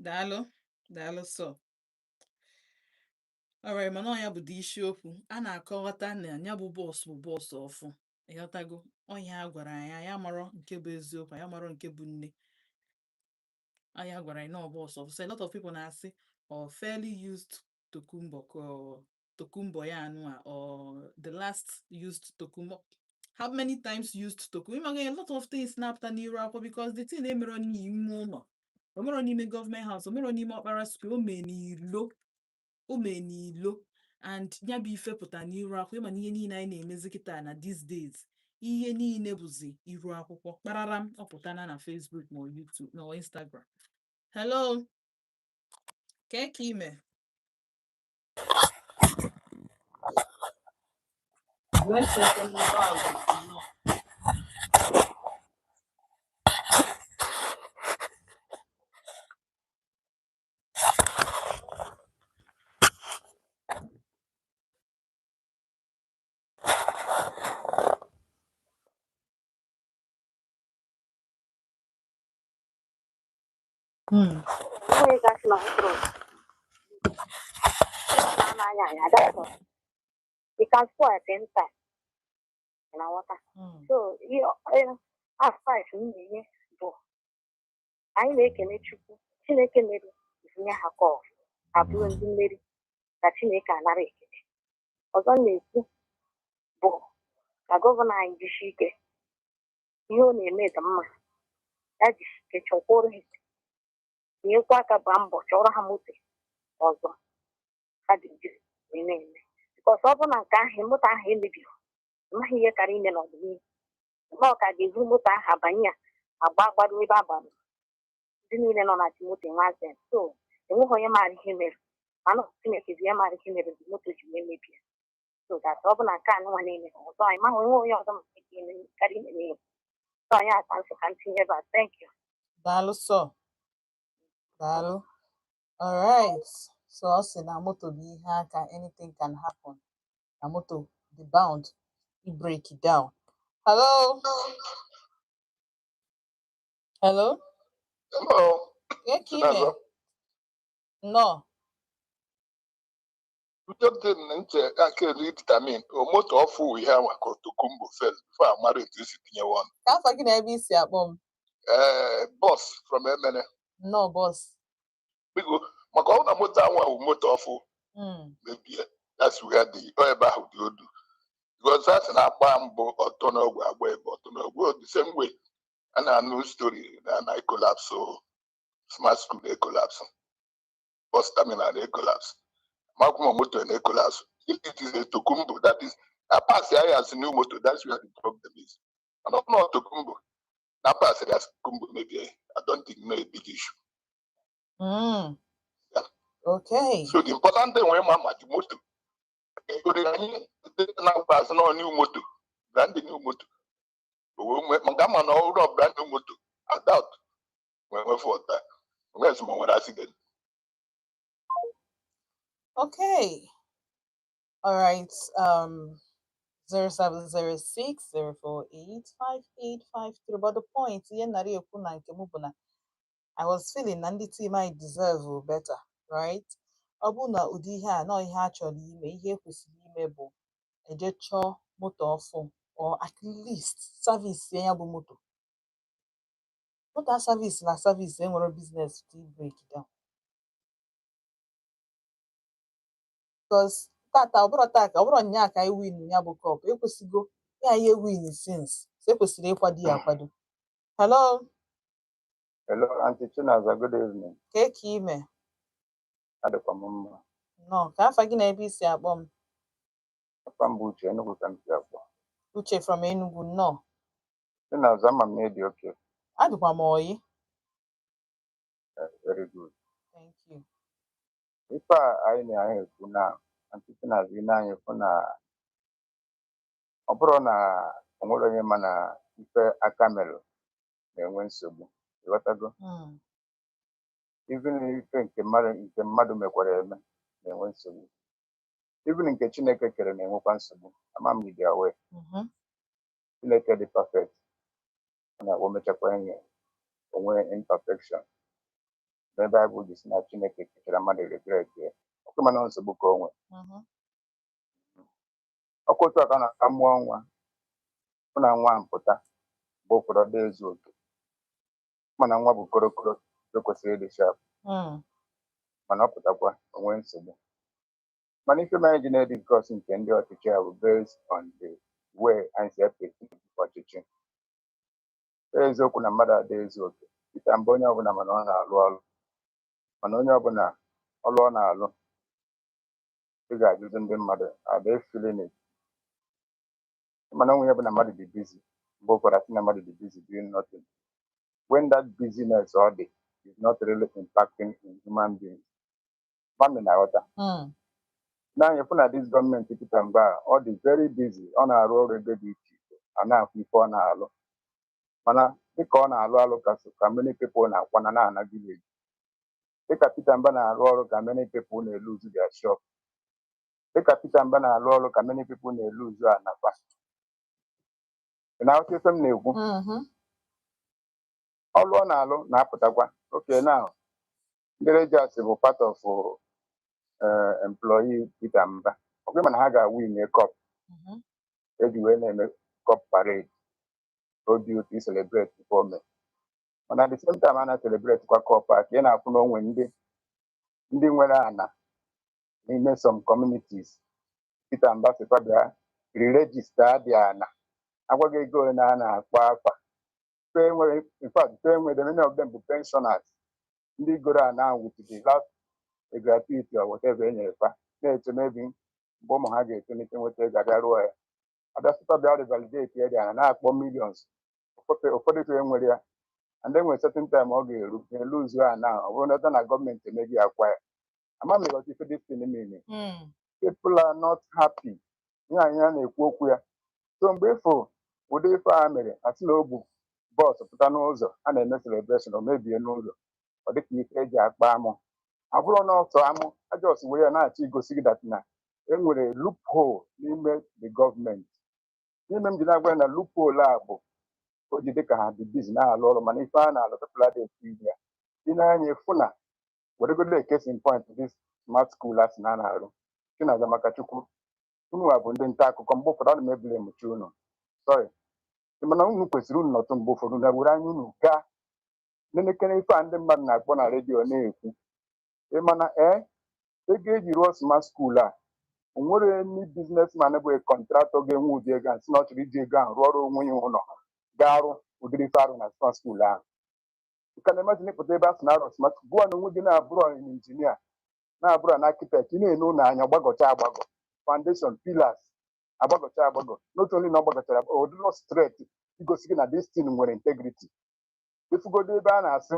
Daalụ, daalụ sọ. Alright, mana ọ ya bụ dị isiokwu a na-akọwata na ya bụ bus bụ bus ọfụ. Ịghọtago? Ọnya a gwara anyị, anyị amarọ nke bụ eziokwu, anyị amarọ nke bụ nne. Anyị gwara anyị na ọ bus ọfụ. So a lot of people na-asị or fairly used tokumbo ka ọ tokumbo ya anụ a, or the last used tokumbo, how many times used tokumbo. Ịmaga a lot of things na-apụta n'iru akwụkwọ because the thing emero n'ime ụlọ, o merọ n'ime Government House, o merọ n'ime Ọkpara Square, o mee n'ilo, o mee n'ilo. And ya bụ ife pụta n'iru akwụkwọ. Ịma na ihe niile anyị na-emezi kịta na these days, ihe niile bụzi iru akwụkwọ kpararam, ọ pụtana na Facebook ma ọ YouTube ma ọ Instagram. Hello, kee ka ime? Onye gasị na mkpụrụ na-anya anya that's all. You can spoil at any time na nghọta. So ihe advice m na-enye bụ anyị na-ekene Chukwu Chineke mere zinye ha cup, ha bụrụ ndị mmeri, ka Chineke anara ekele. Ọzọ m na-ekwu bụ ka governor anyị jisie ike, ihe ọ na-eme dị mma. Ya jisie ike chọkwuru ha, tinyekwa aka, gbaa mbọ chọrọ ha moto ọzọ ha ga-eji wee na-eme, because ọ bụ na nke ahụ, moto ahụ emebighị, amaghị ihe kara ime n'ọdịnihu ma ọ ka ga-eburu moto ahụ abanye ya agba agbado ebe agbara ndị niile nọ na moto enwe accident. So enweghị onye maara ihe mere, mana Chineke bụ ihe maara ihe mere mgbe moto ji wee mebie, so that ọ bụ na nke a nụnwa na-eme ọzọ, anyị maghị onwe onye ọzọ ma ike ime karịa ime ihe. So anyị aka nsị ka m tinye ebe a. Thank you. Daalụ sọ, daalụ. Alright, so ọ sị na moto bụ ihe aka, anything can happen na moto, the bound i break it down. Hello, hello. Hello. Kee ka ime? Chinazọ. Nnọọ. Ndị dị nche aka elu determine o moto ọfụ ihe ahụ ka Tokumbo first before amara etu esi tinyewe ọnụ. Ka afọ gị na ebe isi akpọ m? Ee, boss from Emene. Nnọọ, boss. Biko, maka ọ bụ na moto ahụ bụ moto ọfụ mebie, that's where the ọ ebe ahụ dị odu. Because a sị na-agba mbụ ọtọ n'ọgwụ agba ebe ọtọ n'ọgwụ, the same way a na-anụ story na collapse, o smart school na collapse, bus terminal na collapse, makwa moto na collapse. If it is a Tokumbo, that is na pass ya as new motor, that's where the problem is. And not Tokumbo na pass ya as Tokumbo, maybe I don't think no a big issue. Yeah. So the important thing when mama the motor anyị na-agba asị na new motor, brand new motor, maka ma na ọrụ brand new motor, I doubt nwee nwe fault, unless ma nwere accident. Okay. All right. 07060485853. But the point, ihe nara ekwu na nke mụ bụ na I was feeling na ndị team anyị deserve better, right? Ọ bụ na ụdị ihe a nọ ihe a chọrọ ime, ihe ekwesịrị ime bụ eje chọọ moto ọfụ or at least service ya bụ moto. Moto a service na service enwere business to break down. Because tata ọ bụrụ taa ka ọ bụrụ nnyaa ka anyị win ya bụ cup, ekwesịgo ya anyị win since. So ekwesịrị ịkwado ya akwado. Hello. Hello, Auntie Chinaza, good evening. Ka ka ime? Adịkwa m mma. Nnọọ. Ka afa gị na ebe isi akpọ m? Afa m bụ Uche, Enugu ka m si akpọ. Uche from Enugu, nnọọ. Chinaza, ama m na ịdị oke. Adịkwa m oyi. Very good. Thank you. Ife a anyị na-ekwu na, Auntie Chinaza, ị na-anya fụ na ọ bụrụ na o nwere onye ma na ife aka melụ na-enwe nsogbu, ịghọtago? Even ife nke mmadụ mekwara eme na-enwe nsogbu. Even nke Chineke kere na-enwekwa nsogbu. Ama m ịdị aware. Chineke dị perfect. Ọ na-akpọ mechakwa ihe onwe imperfection. Ebe Baịbụl ji si na Chineke kechara mmadụ, regret ya. Ọkụ mana nsogbu ka o nwe. Ọkwa otu a ka ọ na-aka mụọ nwa, hụ na nwa ahụ pụta, mgbe ụfọdụ ọ dị ezu oke. Mana nwa bụ korokoro o kwesịrị ịdị sharp, mana ọ pụtakwa onwe nsogbu. Mana ife mere ji na-ediscuss nke ndị ọchịchị a bụ based on the way anyị si epe ọchịchị. Eziokwu na mmadụ adị ezu oke. Peter Mbah, onye ọbụla mana ọ na-alụ ọrụ, mana onye ọbụla ọlụ ọ na-alụ, ị ga-ajụzi ndị mmadụ, are they feeling it? Mana onwe ya bụ na mmadụ dị busy, mgbe ụfọdụ asị na mmadụ dị busy doing nothing, when that busyness ọ dị is not really impacting in human beings. Mmadụ na-aghọta. N'anya fụ na this gọọmenti Peter Mbah a, ọ dị very busy, ọ na-arụ ọrụ ebe dị iche iche, a na-afụ ife ọ na-alụ, mana dịka ọ na-alụ alụ ka so ka many people na-akwana na-ana village. Dịka Peter Mbah na-arụ ọrụ ka many people na-elose their shop. Dịka Peter Mbah na-arụ ọrụ ka many people na-elose anafa. Ị na-aghọta ife m na-ekwu? Mhm. Ọrụ ọ na-alụ na-apụtakwa. Okay, now ndị Rangers bụ part of employee Peter Mbah. Ọkwa mana ha ga-win a cup eji wee na-eme cup parade, obi ụtọ, celebrate before me. Mana at the same time a na-celebrate kwa cup a, ka ị na-afụ na onwe ndị nwere ana n'ime some communities, Peter Mbah sịkwa bịa re-register dị ana, agwaghị ego ole na a na-akpọ afa. Fe nwere, in fact, fe nwere, many of them bụ pensioners, ndị goro ana ahụ with the last gratuity or whatever e nyere fa, na-eche maybe mgbe ụmụ ha ga-etolite nweta ego abịa rụọ ya, abịa sịkwa bịa revalidate ya dị ana, na-akpọ millions. Ụfọdụ fe nwere ya, and then nwere certain time ọ ga-eru eluzu ana, ọ bụrụ na na gọọmenti emeghị akwa ya. Ama m ịghọta ife this thing mean. People are not happy. Ihe anyị a na-ekwu okwu ya, so mgbe ịfụ ụdị ife a mere, asị na o bu bus pụta n'ụzọ a na-eme celebration, o mebie n'ụzọ, ọ dịka ife eji akpa amụ, abụrụ na ọsọ amụ ajọs were ya na-achọ igosi gị that na enwere loophole n'ime the gọọmenti. N'ime m ji na-agwa ya na loophole a bụ o ji dịka ha dị busy na-alụ ọrụ, mana ife a na-alụ, people adịghị ekwu ihe ya. Ị na-anya ịfụ na weregodo a case in point, this smart school a sị na a na-arụ. Chinaza, maka Chukwu, unu a bụ ndị nta akụkọ, mgbe ụfọdụ ana m ebule m chi unu, sorry, mana unu kwesịrị unu nọtụ mgbe ụfọdụ na were anya unu gaa nenekere ife a ndị mmadụ na-akpọ na redio na-ekwu. Ị mana ee, ego eji rụọ smart school a, o nwere any businessman bụ contractor ga-enwe ụdị ego ahụ sị na ọ chọrọ iji ego ahụ rụọrọ onwe ya ụlọ, gaa-arụ ụdịrị ife arụ na smart school ahụ? You can imagine, ịpụta ebe a sị na arụ smart, gụọ na onwe gị na-abụrụ injinia, na-abụrụ an architect, ị na-ene ụlọ anya, gbagọcha agbagọ, foundation pillars agbagọcha agbagọ, not only na ọ gbagọchara, ọdịrọ straight, igosi gị na this thing nwere integrity. Ifugodo ebe a na-asị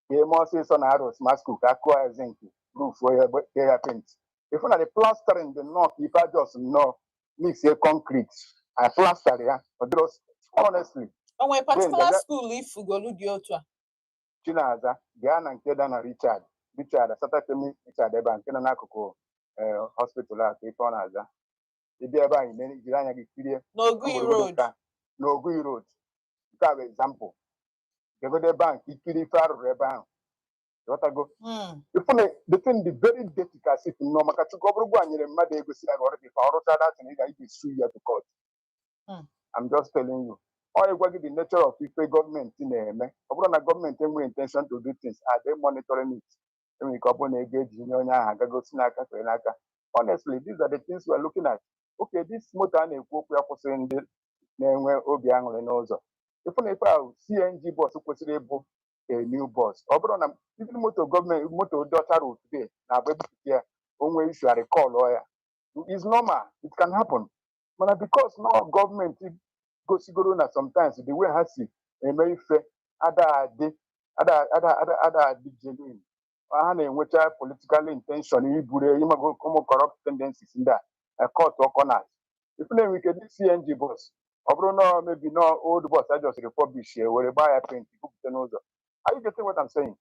ka eme ọsịsọ na arụ smart school, ka akụọ ya zinc, rufuo ya, tee ya paint, ifu na the plastering dị nnọọ ka ife ajọs nnọọ mix concrete and plaster ya, ọ dịrọ, honestly. O nwere particular Then school ifugolu dị otu a? Chinaza, gaa na nke da na Richard Asata Kemi Richard, ebe a nke nọ n'akụkụ hospital a, ka ife ọ na-aza. Ịbịa ebe a, jiri anya gị kirie. N'Ogui Road. N'Ogui Road, nke a bụ example. Gegodo ebe ahụ ka ikiri ife arụrụ ebe ahụ, ghọtago? Ifu na the thing dị very dirty, ka sif nnọọ. Maka Chukwu, ọ bụrụ gwa nyere mmadụ ego si ya ọrụ gị ka ọ rụchaa datin, ị ga sue ya to court. I'm just telling you. Ọ ịgwa gị the nature of ife gọọmenti na-eme. Ọ bụrụ na gọọmenti enwere intention to do things, are they monitoring it? Enwere ike ọ bụrụ na ego eji nye onye ahụ agago si n'aka fere n'aka. Honestly, these are the things we are looking at. Okay, this moto a na-ekwu okwu ya kwụsịrị ndị Na-enwe obi aṅụrị n'ụzọ ịfụ na ife ahụ CNG bus kwesịrị ịbụ a new bus. Ọ bụrụ na even moto gọọmenti, moto dị ọcha road today na-agba ebupụta ya, onwe issue, recall ya is normal, it can happen. Mana because na gọọmenti gosigoro na sometimes the way ha si eme ife ada adị ada ada ada ada adị genuine, ha na-enwecha political intention iburu ịmago ụmụ corrupt tendencies ndị a cut corners. Ife na-enwe ike dị CNG bus, ọ bụrụ na maybe na old bus a just refurbish ya were gbaa ya paint bupụta n'ụzọ. Are you getting what I'm saying?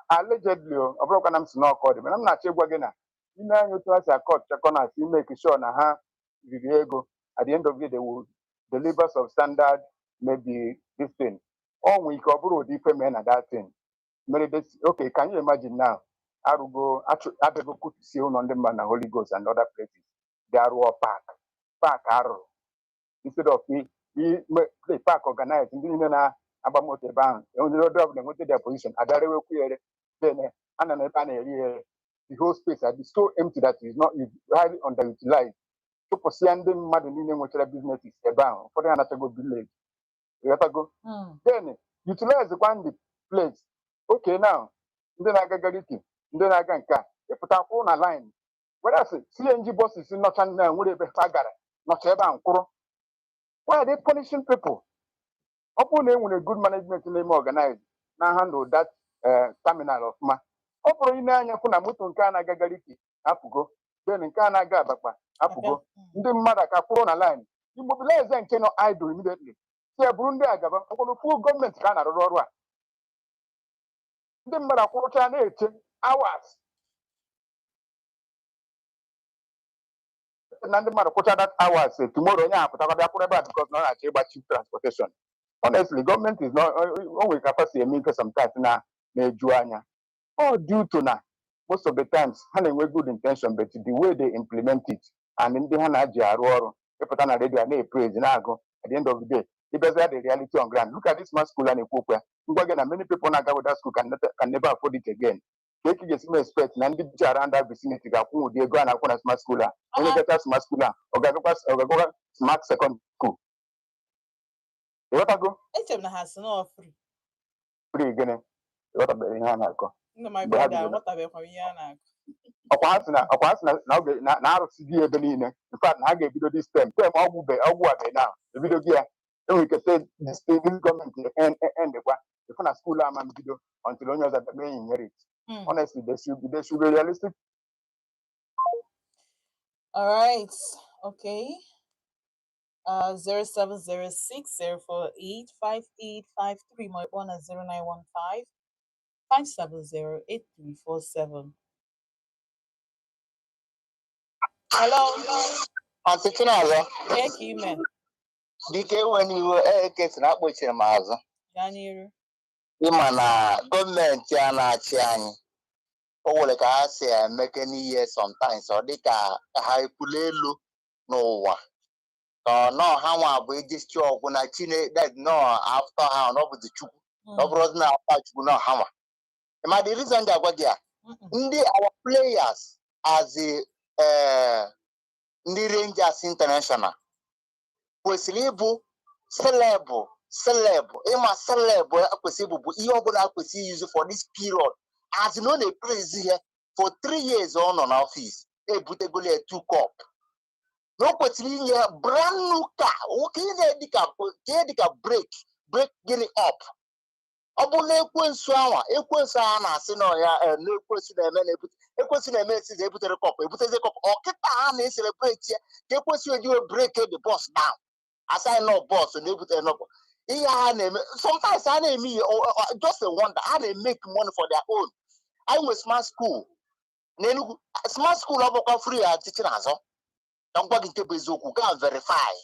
Allegedly o, ọ bụrụkwa na m si n'ọkọ dị, mana m na-achọ ịgwa gị na ime anya otu ha si a-cut corners, make sure na ha riri ego. At the end of the day, they will deliver substandard maybe this thing. Ọ nwee ike ọ bụrụ ụdị ife mee na that thing mere okay, can you imagine now, arụgo abịago kutusie ụlọ ndị mmadụ na Holy Ghost and other places, bịa rụọ park, park arụrụ instead of play park organize, ndị niile na-agba moto ebe ahụ, onye ọdụ ọbụla enweta their position, abịarewekwu ya ere. Then a na ebe a na-eri ere, the whole space are so empty that is not, is highly underutilized. Chụpụsịa ndị mmadụ niile nwechara businesses ebe ahụ, ụfọdụ ha anachago village, ịghọtago? Then utilize kwa the place. Okay, now ndị na-aga Gariki, ndị na-aga nke a ịpụta kwụ na line, whereas CNG buses nọcha na nwere ebe ha gara nọcha ebe a nkwụrụ. Why are they punishing people? Ọ bụrụ na e nwere good management na-eme organize na handle that terminal ọfụma, ọ bụrụ ị na-anya fụ na moto nke a na-aga Gariki apụgo, then nke a na-aga Abakpa apụgo, ndị mmadụ aka kwụrụ na line, immobilize nke nọ idle immediately, si ya bụrụ ndị agaba ọkwụrụ full gọọmenti ka a na-arụrụ ọrụ a. Ndị mmadụ akwụrụcha na-eche hours na ndị mmadụ kwụcha that hours, tomorrow onye ahụ pụtakwa bịa kwụrụ ebe a because na ọ na-achọ ịgba cheap transportation. Honestly, gọọmenti is not, o nwere ka si eme ife sometimes na na-eju anya. All due to na most of the times ha na-enwe good intention, but the way they implement it and ndị ha na-aji arụ ọrụ ịpụta na redio a na-epraise na-agụ, at the end of the day ịbịazịa the reality on ground. Look at this smart school a na-ekwu okwu ya. Ngwa gị na many people na-aga with that school can never afford it again. Ka eke ga-esi m expect na ndị bi around that vicinity ga-akwụ ụdị ego a na-akwụ na smart school a? Onye gacha smart school a, ọ ga-agakwa smart secondary school, ịghọtago? Eche m na ha si na free. Free gịnị? Ịghọtabeghị ihe a na-akọ. No, my mgbe ha brother, bidoro aghọtabeghịkwa m ihe a na-akọ. Ọkwa ha si na na oge na arụsị gị ebe niile. In fact, na ha ga-ebido this term ọgwụ be ọgwụ a be now ebido gị ya. Enwere ike say this thing, this gọọmenti end kwa ịfụ na school ama mbido until onye ọzọ bịa mee inherit. Honestly, they should be realistic. All right. Okay. 07060485853. My one at 09155708347. Hello. Aunty Chinazọ, Kee ka ime? Dike enwe n'iwe eke si na akpọchiri m azụ. Gaa n'iru. Ịma na gọọmenti a na-achị anyị, o nwere ka ha si emeke n'ihe sometimes, ọ dị ka ha ekwula elu n'ụwa ka ọ nọọ ha nwa bụ ejesi ọgwụ na Chine that nọ after ha na ọ bụzi Chukwu na ọ bụrụzi na after Chukwu nọ ha nwa. Ma the reason ji agwa gị a, ndị our players as a, ndị Rangers International kwesịrị ịbụ celeb, celeb. Ịma celeb kwesịrị ịbụ bụ ihe ọbụla kwesịrị use for this period, as na ọ na-epraise ihe for 3 years ọ nọ n'ọfịs, ebutegolo ya two cup, na o kwesịrị inye brand new car nwoke ị na-edika ka ihe dịka break gịnị up. Ọ bụ na ekwensu anwa, ekwensu a na-asị na ya na ekwensu na-eme na-ebute, ekwensu na-eme esizi ebutere cup, ebutezi cup ọkịta ha na-ecelebrate ya ka ekwensu ejiwe break the bus down, aside no bus na-ebutere no ihe ha na-eme. Sometimes ha na-eme ihe just a wonder, ha na-emake money for their own. Anyị nwe smart school n'Enugu. Smart school ọ bụkwa free ya teaching azọ ka m gwa gị nke bụ eziokwu, go and verify.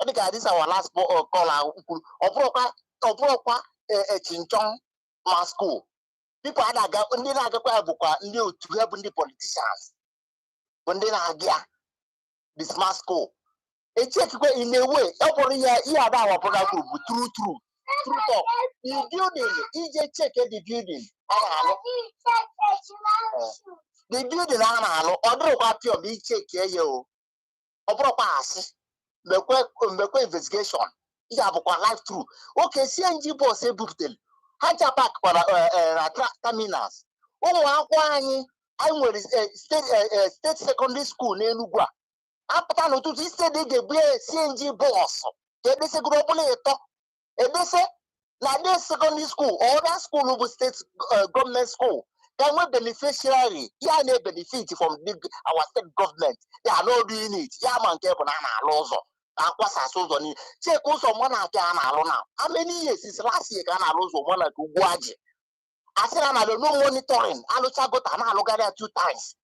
Ọ dị ka this our last call ahụ kwuru, ọ bụrụkwa chinchọn ma school people a na-aga, ndị na-agakwa ya bụkwa ndị otu ha bụ ndị politicians bụ ndị na-aga ya. The smart school echekikwe in a way ọ bụrụ ya ihe ada our brother kwuru bụ true true true talk. The building, ije check the building a na-alụ, the building a na-alụ, ọ dịrịkwa pure ma ichekie ya o, ọ bụrụkwa asị. Mekwe mekwe investigation. Ihe a bụkwa live through. Oke CNG bus ebupụtara ha ncha park kwara na terminals. Ụmụ akwụkwọ anyị nwere state secondary school n'Enugu a apụta n'ụtụtụ instead ị ga-ebu CNG bus ka edesegoro ọbụla ịtọ edese na de secondary school or that school bụ state government school ka nwee beneficiary ya na-benefit from our state government. They are not doing it. Ya ma nke bụ na a na-alụ ụzọ, akwasasị ụzọ niile. Check ụzọ Monarch a na-alụ na how many years, since last year ka a na-alụ ụzọ Monarch ugwu ajị asị na na no monitoring. Alụcha gutter na-alụgarị ya two times.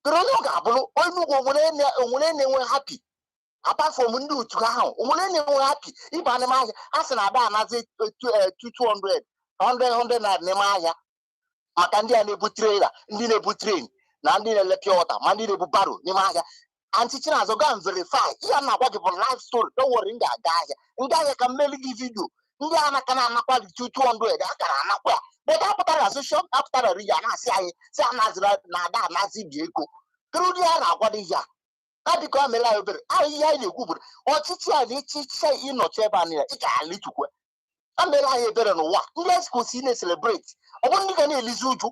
Kedu onye ọ ga-abụrụ Enugu onwere na-enwe happy apart from ndị otu ahụ onwere na-enwe happy ịba n'ime ahịa? A sị na ada anazi 200 100 100 naira n'ime ahịa maka ndị a na-ebu trailer, ndị na-ebu train na ndị na-ele pure water, ma ndị na-ebu barrow n'ime ahịa. Aunty Chinazọ, go and verify. Ihe a na-agwa gị bụ life story. Don't worry, m ga-aga ahịa, ndị ahịa ka mmeli gị video. Ndị a naka na-anakwa gị 200 a kara anakwa ya, but apụtara na social, apụtara ya na-asị anyị si anazira na ada anazi bi ego. Kedu ụdị a na-agwa dị ya ha? Biko, amela ya obere ahụ. Ihe anyị na-ekwu bụ ọchịchị a na echiche ịnọchi ebe a niile ị ga-alitukwe. Amela anyị ebere n'ụwa. Ndị esi kwesịrị na-celebrate, ọ bụrụ ndị ga na-elizi uju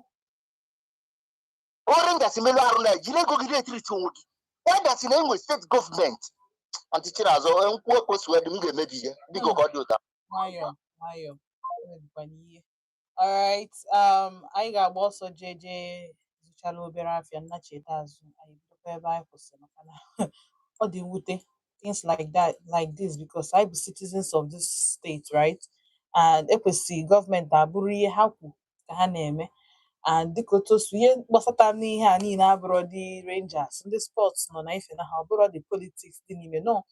ore ngasị melu arụ na jiri ego gị na-etiriti onwe gị ya gasị na enwe state government. Aunty Chinazọ, nkwụ ekwesịrị dị m ga-emebi ihe. Biko, ka ọ dị ụta. Nwayọọ nwayọọ, emebikwana ihe. Alright, anyị ga-agba ọsọ jee jee zụchala obere afịa nnacheta azụ. Anyị bidokwa ebe anyị kwụsịrị maka na ọ dị mwute, things like that, like this, because anyị bụ citizens of this state, right? And ekwesịrị gọọmenti abụrụ ihe ha kwu ka ha na-eme. And dịka otu o si ihe gbasata n'ihe a niile abụrọ dị Rangers, ndị sports nọ na ife na ha, ọ bụrọ dị politics dị n'ime. No,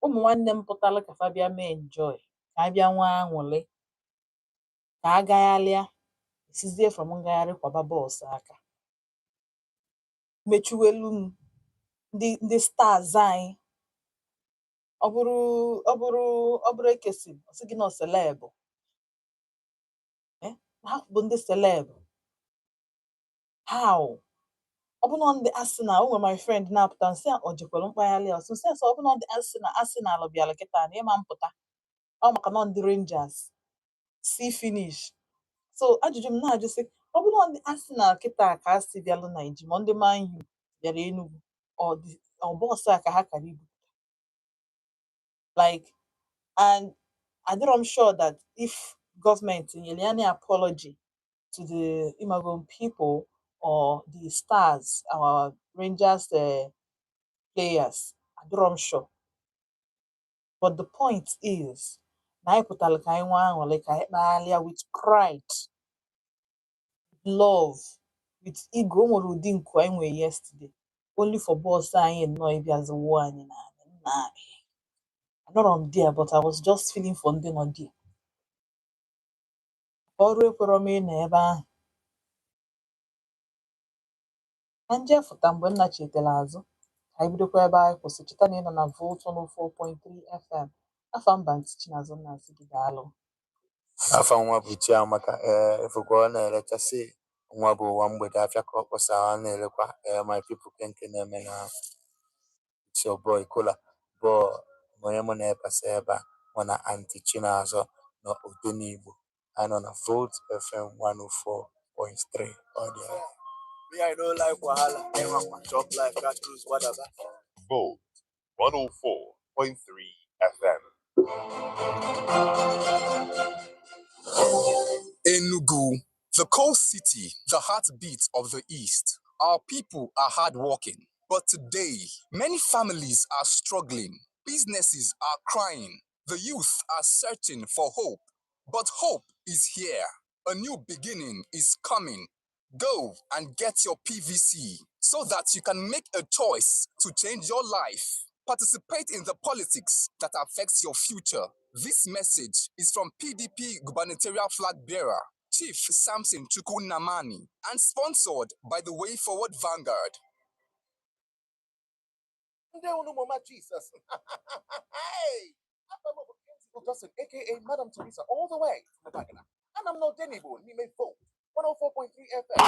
ụmụ nwanne m pụtara ka fa bịa mee enjoy, ka a bịa nwee aṅụrị, ka a gagharịa, esizie from ngagharị kwaba bus aka mechuwelu m ndị stars anyị. Ọ bụrụ ekesi, ọ sị gị na ọ celeb. Eh, ha bụ ndị celeb. How? Ọ bụ na ndị Arsenal, o nwere my friend na-apụta nsị a, ọ jekwara mkpagharị a ọsọ nsị a sị, ọ bụ na ndị Arsenal bịara kịta na ịma mpụta ọ maka na ndị Rangers see finish. So ajụjụ m na-ajụ sị, ọ bụrụ na ndị Arsenal kịta ka a sị bịalụ Naịjirịa, ma ndị Man U bịara Enugu, ọ dị ọ bus a ka ha kara ibu? Like, and adịrọ m sure that if gọọmenti nyere ya any apology to the Imagon people or the stars, our Rangers players, adịrọ m sure. But the point is na anyị pụtara ka anyị nwee aṅụrị, ka anyị kpagharịa with pride, love, with ego. O nwere ụdị nku anyị nwere yesterday only for bus anyị nnọọ ịbịazi wuo anyị n'ala nna anyị. Anọrọ m there, but I was just feeling for ndị nọ there. Ọrụ ekwerọ m ịnọ ebe ahụ ka nje fụta mgbe nna chetara azụ. Ka anyị bidokwa ebe anyị kwụsị. Cheta na ị nọ na Volt 104.3 FM. Afa mba ntị Chinazụ nna asị gị daalụ. Afa nwa bụ Chiamaka. Ee, efukwa ọ na-erechasị nwa bụ ụwa mgbede afịa ka ọ kpọsara ọ na-erekwa. Ee, my people, ke nke na-eme na it's your boy Kola bụ onye mụ na-epasa ebe a mụ na Aunty Chinazọ nọ Odenigbo. Anyị nọ na Volt FM 104.3. Ọ dị egwu. Me, I no like wahala. Chop life, catch cruise, whatever. Volt 104.3 FM. Enugu, the coal city, the heartbeat of the East. Our people are hardworking. But today, many families are struggling. Businesses are crying. The youth are searching for hope. But hope is here. A new beginning is coming. Go and get your PVC so that you can make a choice to change your life. Participate in the politics that affects your future. This message is from PDP gubernatorial flag bearer, Chief Samson Chukwunamani, and sponsored by the Way Forward Vanguard. Ndị unu mama Jesus. Hey! Afam bụ Kingsley Dawson, aka Madam Teresa, all the way from Abagana. And I'm not Denibo, Nime Volt, 104.3 FM.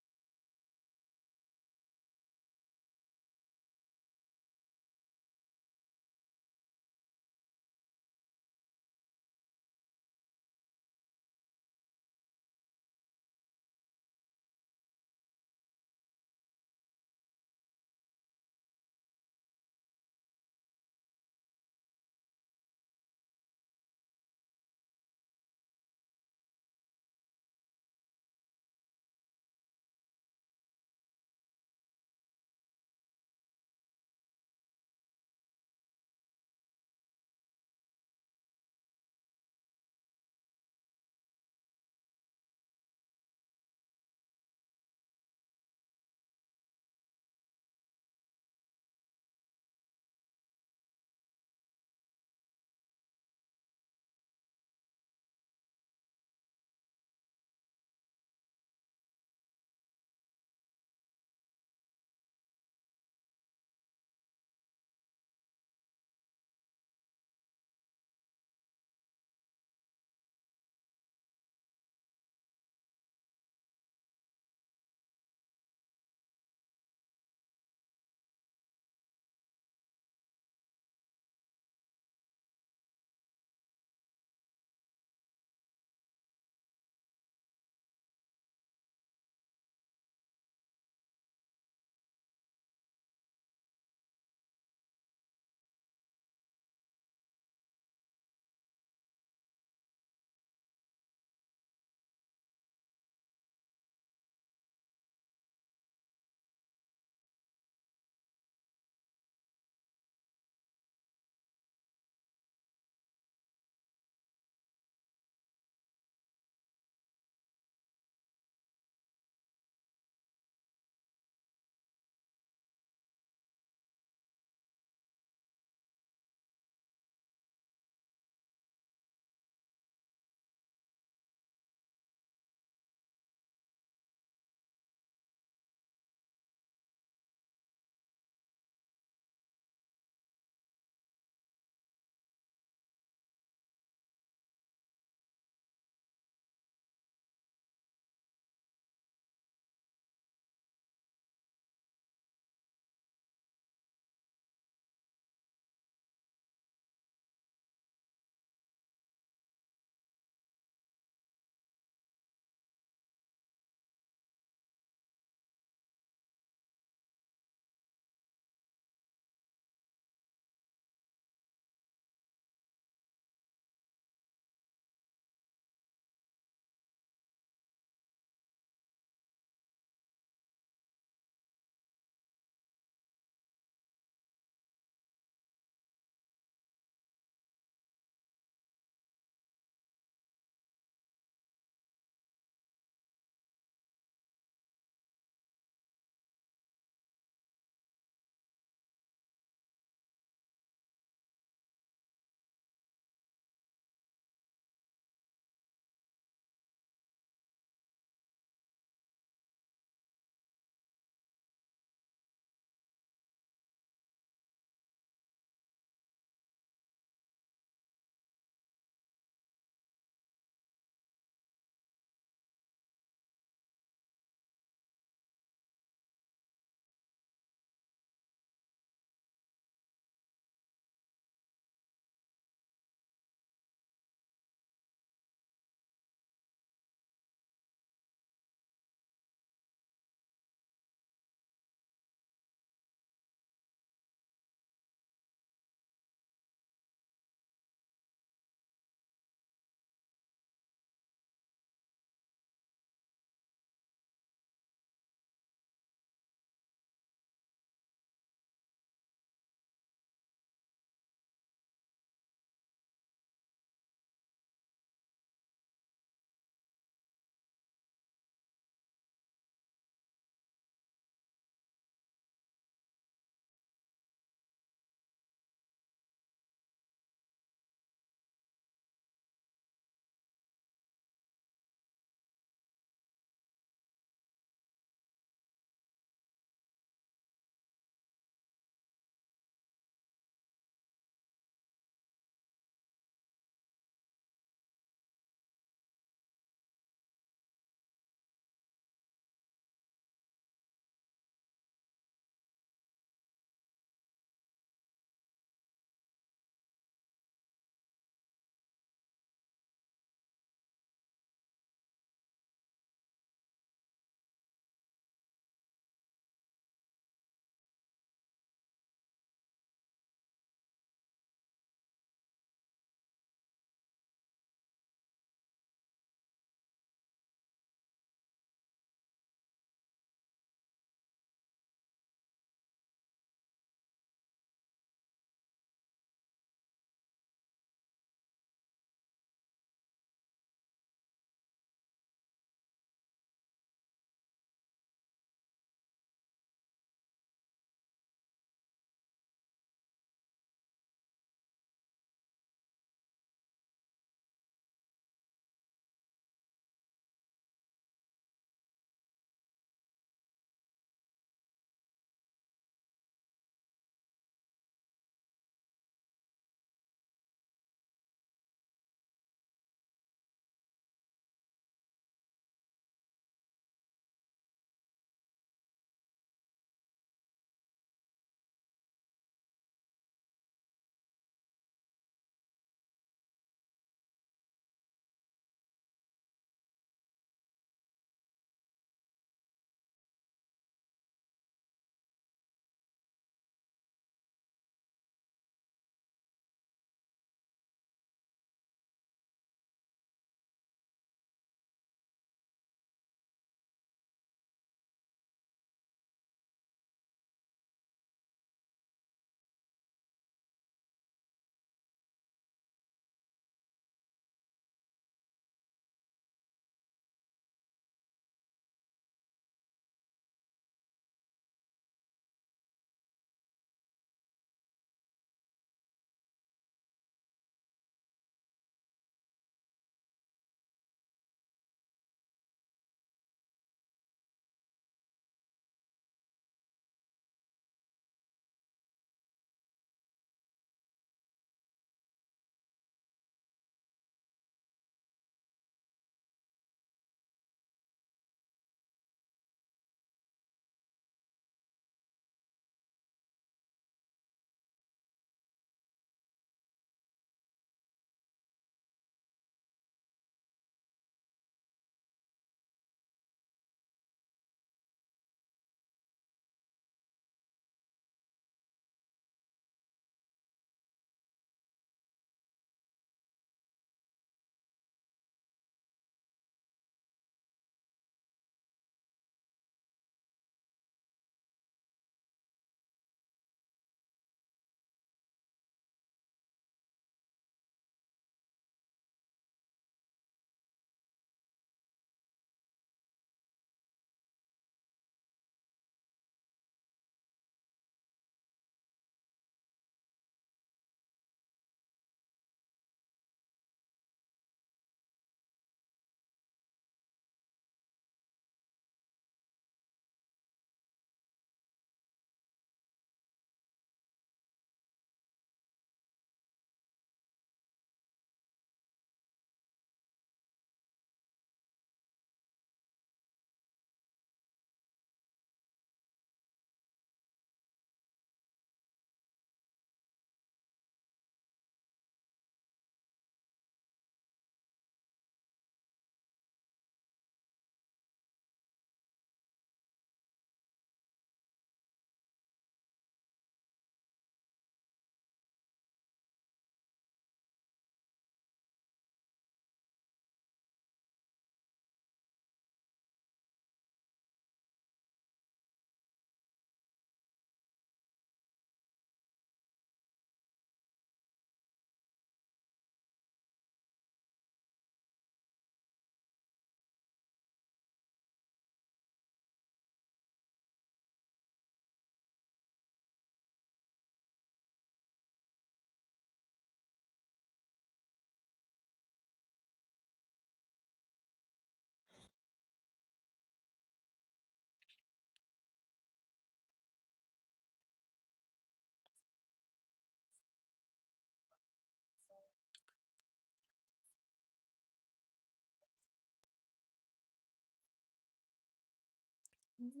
Baby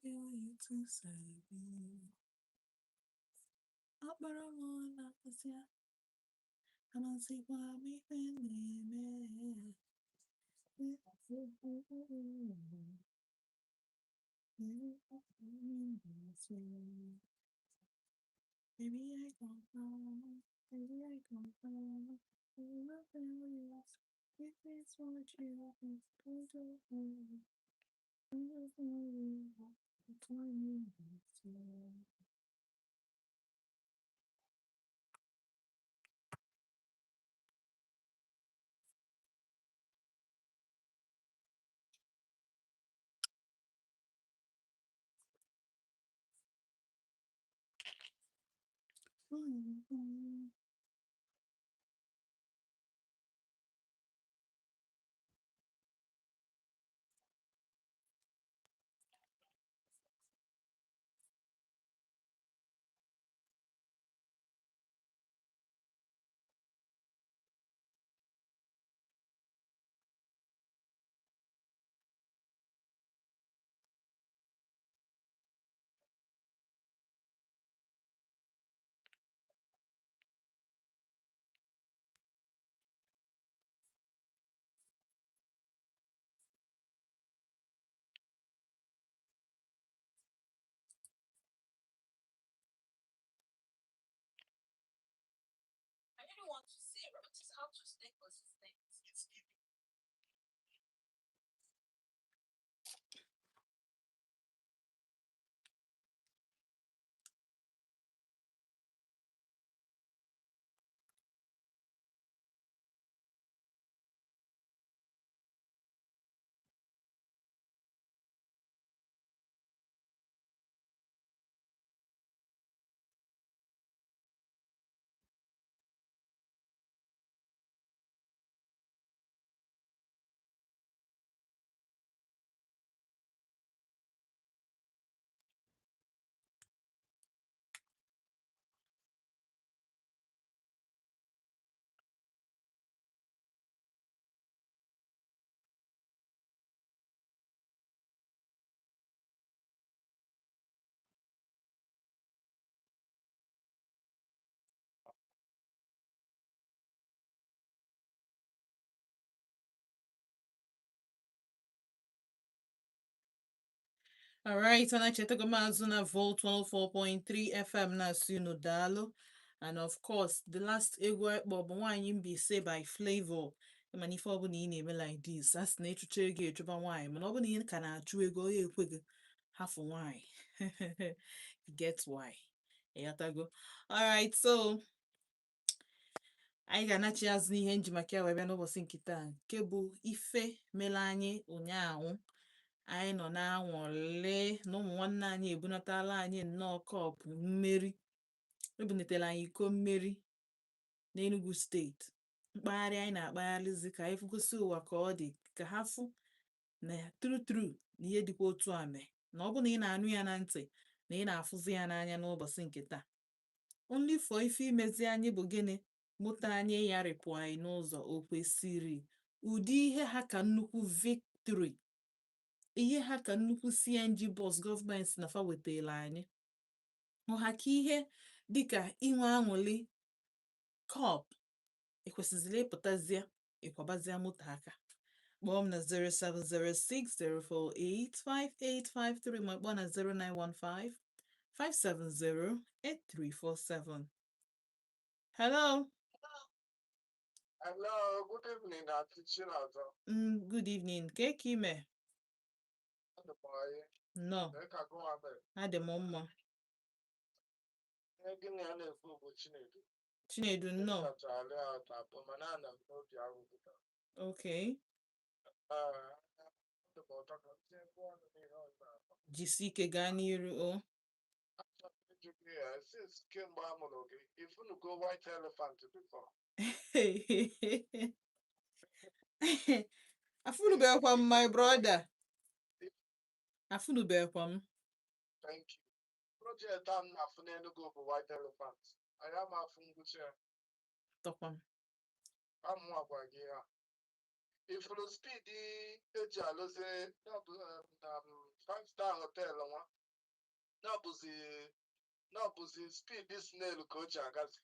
girl, you too sabi. Akpọrọ m na-akpọsịa, amasịkwa m ife na-eme. Baby, I gon' follow. Baby, I gon' follow. Nothing else. If it's what you want, don't do. All right, and I chetago maazụ na Volt 104.3 FM na-asị unu daalụ. And of course, the last egwu anyị kpọ bụ Nwaanyị Mbaise by Flavour. Mana ife ọbụla ị na-eme like this, a sị na ịchụcha ego echụba nwaanyị, mana ọ bụ na ị ka na-achụ ego, ọ ya ekwe gị hafụ nwaanyị. You get why. Ịghọtago? All right, so anyị ga-anachi azụ n'ihe nji maka ya wee bịa n'ụbọchị nke taa, nke bụ ife mere anyị ụnyaahụ. Anyị nọ na-anwụle na ụmụ nwanne anyị ebunatala anyị nnọọ kọpụ mmeri, ebunatela anyị iko mmeri n'Enugu steeti. Mkpagharị anyị na-akpagharịzi ka anyị gosi ụwa ka ọ dị, ka ha fụ na true true na ihe dịkwa otu a mee, na ọ bụ na ị na-anụ ya na ntị na ị na-afụzi ya n'anya n'ụbọchị nke taa. Only for ife imezi anyị bụ gịnị? Moto anyị yarịpụ anyị n'ụzọ o kwesịrị ụdị ihe ha ka nnukwu victory, ihe ha ka nnukwu CNG bus gọọmenti na fa wetara anyị, ọha ka ihe dịka inwe aṅụrị kọp ekwesịzịrị ịpụtazie ịkwabazia moto aka. Kpọọ m na 07060485853 ma kpọọ na 0915 5708347. Hello. Hello, good evening, Aunty Chinazọ. Good evening. Ka ka ime? Adị m ọyị. Nnọọ. Ee, ka gụnwa mere. Adị m mma. Ihe gị na ya na-ekwu bụ Chinedu. Chinedu, nnọọ. Ịsachara ya atọ abụọ, mana ana m n'obi ahụ. Okay. Ee, adị m ụtọ ka m tinye ọnụ n'ihe ọzọ. Jisi ike gaa n'iru o. Achọrọ m ịjụ gị ya, since kemgbe a mụrụ gị, ifunugo white elephant before? Afụnubekwa m, my brother. Afụnubekwa m. Thank you. Project a m na-afụ n'Enugu bụ white elephant. Anyị ama afụ ngwụcha ya. Tọkwa m. Amụwa gwa gị ya. Ifuru speed eji alụzi na bụ, na five star hotel nwa na-abụzi speed snail ka o ji agazi.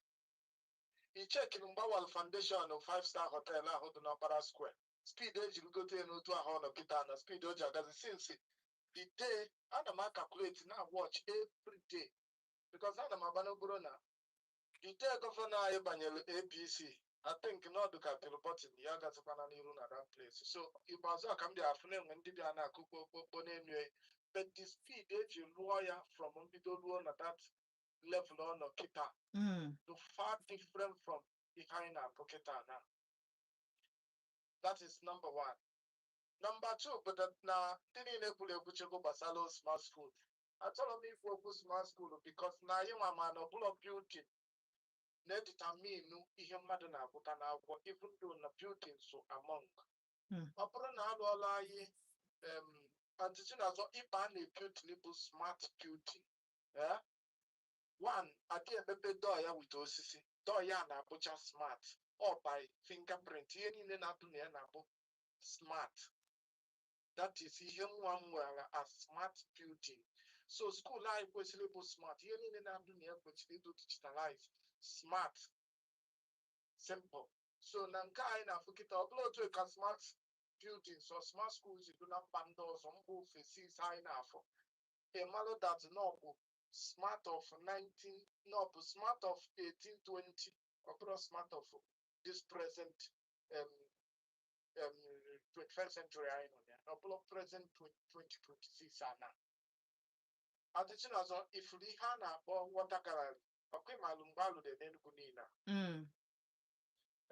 Ichekiri mgbawal foundation five star hotel ahụ dị n'Ọkpara Square, speed ejiri gote ya n'otu ahụ ọ nọ kịta na speed o ji agazi since the day. Ana m acalculate na watch every day because ana m agba n'okporo na the day governor anyị banyere APC. I think na ọdụ ka pịrị button ya gazikwana n'iru na that place. So ikpeazụ a ka m bịa afụ na-enwe ndị bịa na-akụ kpokpokpo n'elu ya, but the speed eji lụọ ya from mbido ruo na that level ọ nọ kịta the far different from ihe anyị na-akụ kịta na. That is number one. Number two bụ that na ndị niile kwuru ekwuchego gbasara smart school. Achọrọ m ikwu okwu smart school because na anyị nwa ma na ọbụla building na-edetermine ihe mmadụ na-agụta n'akwụkwọ, even though na building so among. Ọ bụrụ na alụọla anyị antịchi na-azọ ịba a na-building bụ smart building, eh? One, adị emepe door ya with osisi. Door ya na-abụcha smart, ọ by fingerprint. Ihe niile na-atụ na ya na-abụ smart. That is ihe nwa m nwere as smart building. So school anyị kwesịrị ịbụ smart. Ihe niile na-adụ na ya kwesịrị ịdụ digitalize, smart, simple. So na nke anyị na-afụ kịta, ọ bụla otu ka smart buildings or smart schools dị na mba ndị ọzọ, mba ofesi anyị na-afụ, ịmalụ that na ọ bụ smart of 19, no, bụ smart of 1820, ọ bụrụ smart of this present 21st century anyị nọ ya, ọ bụrụ present 2026 a na adịchi n'ọzọ. Ifuru ihe a na-akpọ water gallery, ọkwa ịmalụ mgbe alụrụ n'Enugu niile a.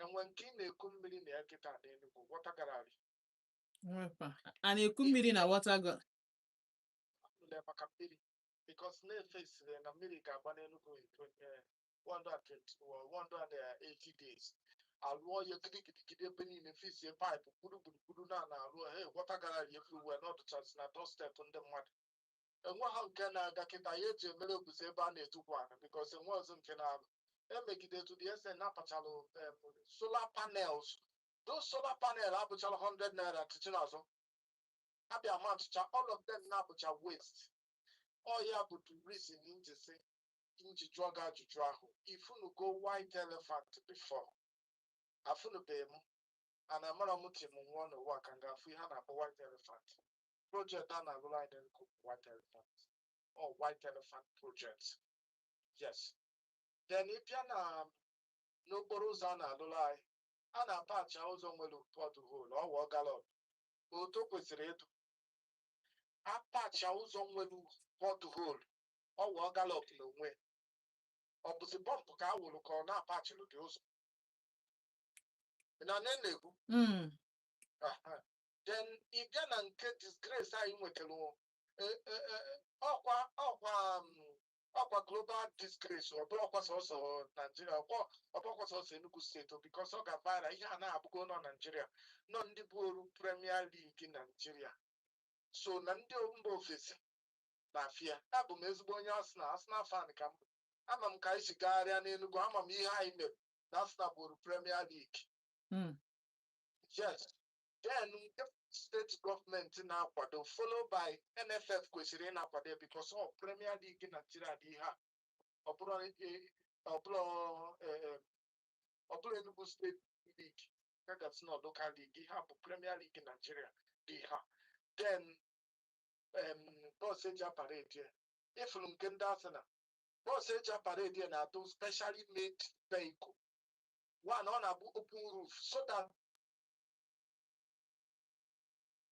Enwe nke ị na-eku mmiri na ya kịta n'Enugu, water gallery? Nwekwa a na-eku mmiri na water go alụrụ ya maka mmiri because na-efesiri na mmiri ga-agba n'Enugu in 120 or 180 days. Alụọ ya gidigidigidi ebe niile, fisie pipe gburu gburugburu na na-arụ. Hey, water gallery everywhere, n'ọdụchasị na doorstep ndị mmadụ. Enwe ha nke na-aga kịta ya eji emere obusi ebe a na-etukwu ala because enwe ọzọ nke na-arụ emegide to the extent na-apachalụ solar panels. Those solar panel abụchala 100 naira tụchi n'azụ abịa ma ntụcha. All of them na-abụcha waste. Ọ ya bụ the reason nji sị nji jụọ gị ajụjụ ahụ, ifunugo white elephant before? Afụnubeghị m, and amara m ti m nwụọ n'ụwa ka m ga-afụ ihe a na-akpọ white elephant project a na-alụrụ anyị n'Enugu. White elephant or white elephant project, yes. Then ị bịa na n'okporo ụzọ a na-alụrụ anyị, a na-apacha ụzọ nwere pothole, ọwụọ gallop otu o kwesịrị ịdụ. Apacha ụzọ nwere pothole, ọwụọ gallop n'onwe. Ọ bụzi pump ka a wụrụ ka ọ na-apachịrị dị ụzọ na nne na-ekwu. Aha. Then ị bịa na nke disgrace anyị nwetara, ọkwa global disgrace. Ọ bụrụ ọkwa sọsọ Naijiria, ọkwa ọ bụrụkwa sọsọ Enugu Steeti, because ọ ga viral. Ihe a na-abụgo nọ Naijiria, nọ ndị bụ oru Premier League Naijiria so na ndị mba ofesi na-afịa. Abụ m ezigbo onye Arsenal, Arsenal fan ka m bụ. Ama m ka anyị si gagharịa n'Enugu, ama m ihe anyị mere na Arsenal bụrụ Premier League. Yes. Then nke steeti gọọmenti na-akwado, follow by NFF kwesịrị ị na-akwado ya because ọ Premier League Nigeria dị ihe a. Ọ bụrụ Enugu Steeti League ka gasị na local league, ihe a bụ Premier League Nigeria dị ihe a. Then bus eji aparade ya, ifuru nke ndị Arsenal, bus eji aparade ya na-atụ specially made vehicle one. Ọ na-abụ open roof so that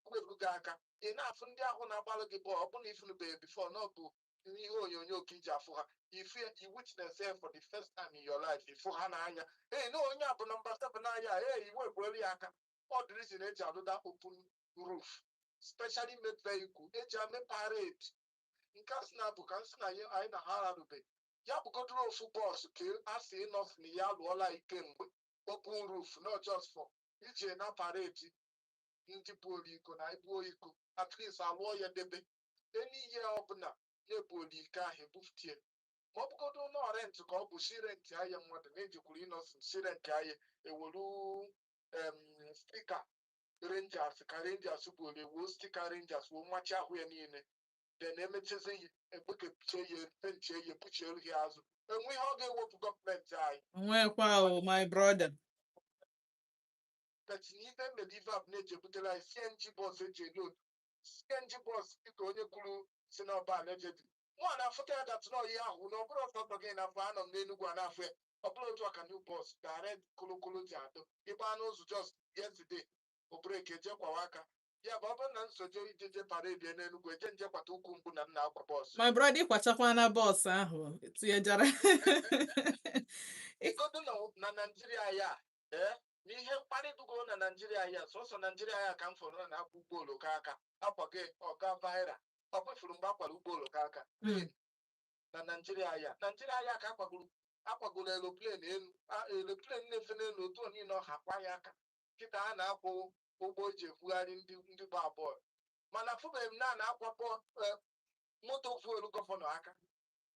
wepụ gị aka, ị na-afụ ndị ahụ na-agbalụ gị bọọlụ. Ọ bụrụ na ifunubeghị before na ọ bụ ihe onyonyo ka iji afụ ha, ifu you witness it for the first time in your life, ifu ha n'anya, ee, na onye a bụ nọmba 7 n'anya, ee, iwe egbuelu ya aka. Ọ dị reason eji alụda open roof specially made vehicle eji ame parade. Nke a sị na bụ ka m sị na anyị na ha ararube ya bụgodoro ofu bus ka a sị ịnọf na ya alụọla anyị kemgbe open roof, not just for iji na parade ndị buolu iko na ibuo iko. At least alụọ ya debe eni ihe ọbụla na-ebuolu iko ahụ ebufutie, ma ọ bụgodo nọ rent ka ọ bụ si rent ahịa mmadụ na-ejikwuru Innocent si rent ahịa ewelu speaker. Rangers ka Rangers bụ ole wuo sticker Rangers wuo mmachi ahụ ya niile, then emechazie ya, ekpekepụchie ya, penchie ya, kpuchie ya azụ, enwe ihe ọ ga-ewepụ gọọmenti anyị. Nwekwa o, my brother. But n'ife mere ife a bụ na-eji ebutere anyị CNG bus, eji eload CNG bus, dịka onye kwuru si n'ọba allegedly mụ na afụta ya that nọ ihe ahụ na ọ bụrụ ọsọsọ gị na afọ anọ m n'Enugwu a na-afụ ya. Ọ bụrụ otu a ka new bus direct kolokolo ji adụ ịgba n'ụzọ. Just yesterday o brake eje kwawa aka ya bụ ọ bụrụ na nsoje ijeje parade n'Enugwu eje nje kwata ụkwụ mgbu na m na-akwa bus. My brother, ịkwachakwa na bus ahụ tinyejara. Igodo na Naijiria ya, ee, n'ihe mkparị dugo na Naijiria ya, sọsọ Naijiria ya ka m fọrọ na akwụ ụgbọ oloko aka akwago ọga viral. Ọ kwefuru mgbe akwara ụgbọ oloko aka na Naijiria ya. Naijiria ya ka akwagoro aeroplane elu, aeroplane na-efe n'elu otu niile ọha kwa ya aka. Kịta a na-akwụ ụgbọ eji ebugharị ndị gba bọọlụ, mana fụbeghị m na a na-akwa moto fuel governor aka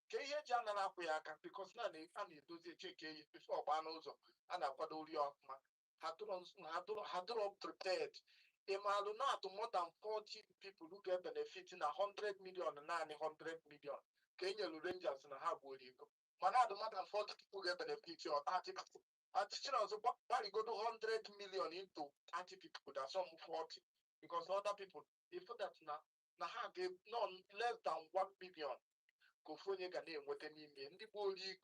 ka ihe eji anara akwụ ya aka, because na a na-edozi echeke ya before ọgba n'ụzọ a na-akwado ori ọfụma. Ha dụrọ prepared. Ịmalụ na-atụ more than 40 people who get benefit na 100 million, naanị 100 million ka e nyelu Rangers na ha gbuoro iko, mana adụ more than 40 people get benefit or 30 people. Achịchịrị ọzọ gbarigodo 100 million into 30 people, that's some 40, because other people if that na ha ga no less than 1 million ka ofu onye ga na-enweta n'ime ndị bụ ori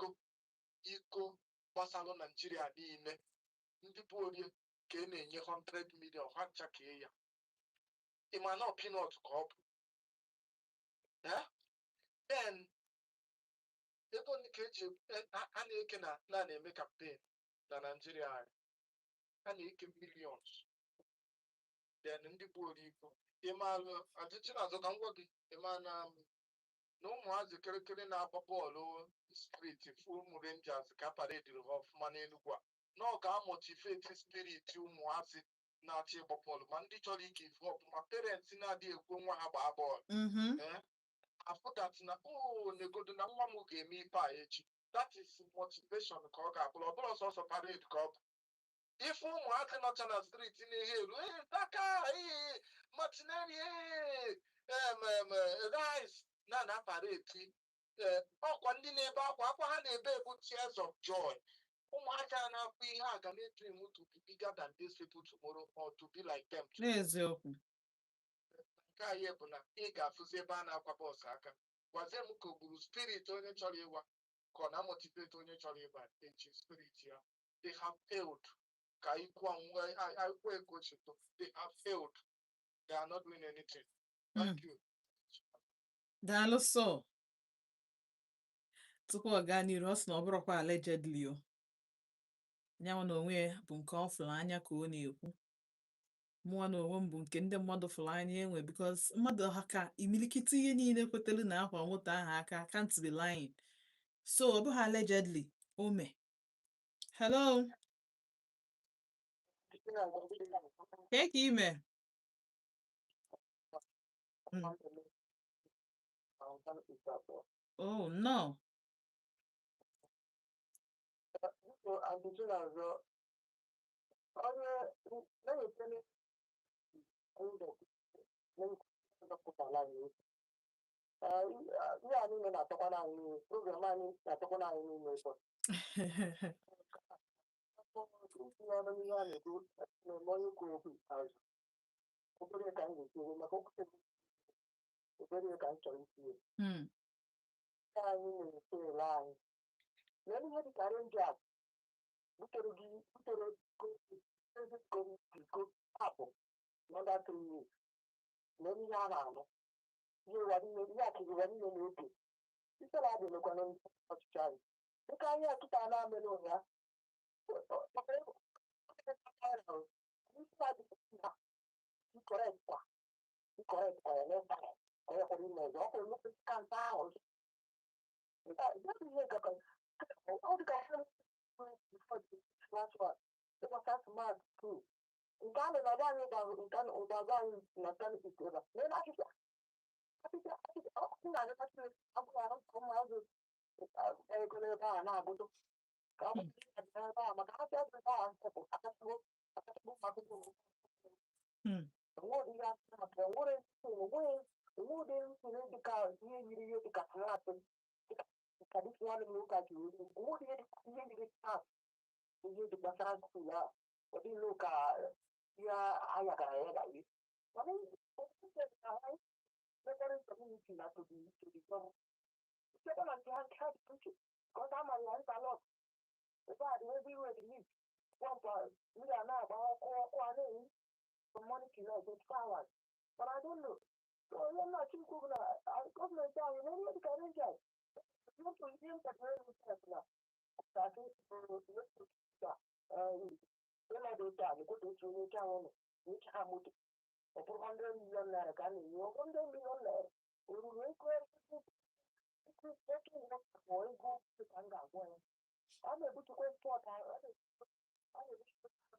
iko gbasalụ Naijiria niile. Ndị bụ ori ka e na-enye 100 million, ha nchakee ya. Ịma na peanut ka ọ bụ. Eh? Then ego ndị ka eji a na-eke na na-eme campaign na Naijiria anyị, a na-eke millions. Then ndị bụ ori iko, ịmalụ ọchịchị na-azụ ka m gwa gị, ịma na ụmụazị kịrịkịrị na-agba bọọlụ street fụ ụmụ Rangers ka parediri ha ọfụma n'Enugwu a, na ọ ga-amotivate spirit ụmụazị na-achọ ịgba bọọlụ, ma ndị chọrọ ike ife ọfụma, parents na-adịghị ekwe nwa ha gbaa bọọlụ. Afụ that na o negodo na nwa m ga-eme ife a echi, that is motivation ka ọ ga-abụrụ. Ọ bụrụ sọsọ parade ka ọ bụ ife ụmụaka nọcha na street na-ehe elu, ee, Saka, ee, Martinelli, ee, em em Rice na parade, ee, ọkwa ndị na-ebe akwa akwa ha na-ebe ebu tears of joy. Ụmụaka a na-afụ ihe a ga na-dream to be bigger than these people tomorrow or to be like them tomorrow. N'eziokwu. Nke anyị bụ na ị ga-afụzi ebe a na-akwa bus aka, gwazie m ka o gburu spirit onye chọrọ ịwa, ka ọ na-amotivate onye chọrọ ịba echi spirit ya. They have failed. Ka ikwu ikwu ekochito, they have failed, they are not doing anything. Thank you. Daalụ sọ. Tupu ọ gaa n'iru, ọ sị na ọ bụrụkwa allegedly o nyanwa na onwe ya bụ nke ọ fụrụ anya ka ọ na-ekwu. Mụnwa na onwe m bụ nke ndị mmadụ fụrụ anya enwe, because mmadụ ha ka imilikiti ihe niile kwetelu na akwa moto ahụ aka can't be lying, so ọ bụghị allegedly ome. Hello, kee ka ime? Oh no. Ihe a niile na-atọkwa anyị, program anyị na-atọkwa anyị niile ụtọ. Itinye ọnụ n'ihe a na-ekwu na-eme onye kwuru okwu ikpeazụ, obere ka m ga-ekwu maka okwu, obere ka m chọrọ itinye. Nke anyị na-efe ele anyị lee ihe dịka Rangers butere gị, butere iko apụ n'ọda 3 years. Lee ihe a na-alụ, ihe ụwa niile, ihe akụrụ ụwa niile na-eke ife na-adị emekwana ndị ọchịchị anyị dịka anyị ọtụtụ a na-amele ụnya maka correct kwa ya next time ka ya kwara ime ọzọ ọ kwụrụ nnukwu kanta ahụ. Ihe ọ dịka last one ịgbasa smart too nke a na anyị nke ụgbọala anyị na Kano ebe a n'elu achịcha achịcha achịcha ọkụ na-agakasị agwụ arụ ka ụmụazị ego n'ebe a na-agụdo ka ọ bụrụ ebe a maka ha bịa ebe a akachagbo akachagbo ụmụ akwụkwọ. Enwere ihe atụmatụ, enwere enwere enwere dịka ihe yiri ihe dịka flat, dịka dịka nwanne m nwoke a jiri okwu. Enwere ihe yiri flat, ihe dị gbasara school a, ọ dịghị ka ihe a yagara ya gaghị. Mana neighboring community na to the government. Second and hand help preaching. Because I'm a interlock. Ebe a dị everywhere the need. Pump mmiri a na-agba ọkụ ọkụ a na-eyi from morning to night, 24 hours. But I don't know. So onye nna-achọ ikwu bụ na gọọmenti anyị na ihe dịka Rangers moto ihe ntakịrị Rangers na asị ịnọdụ otu a na-ekweta otu onye oche ahụ nọ nyecha ha moto, ọ bụrụ 100 million naira ka a na-enye. Ọ bụrụ 100 million naira o ruru ego ego ego ka m ga-agwa ya, a na-ebutukwa sport, a na-ebutukwa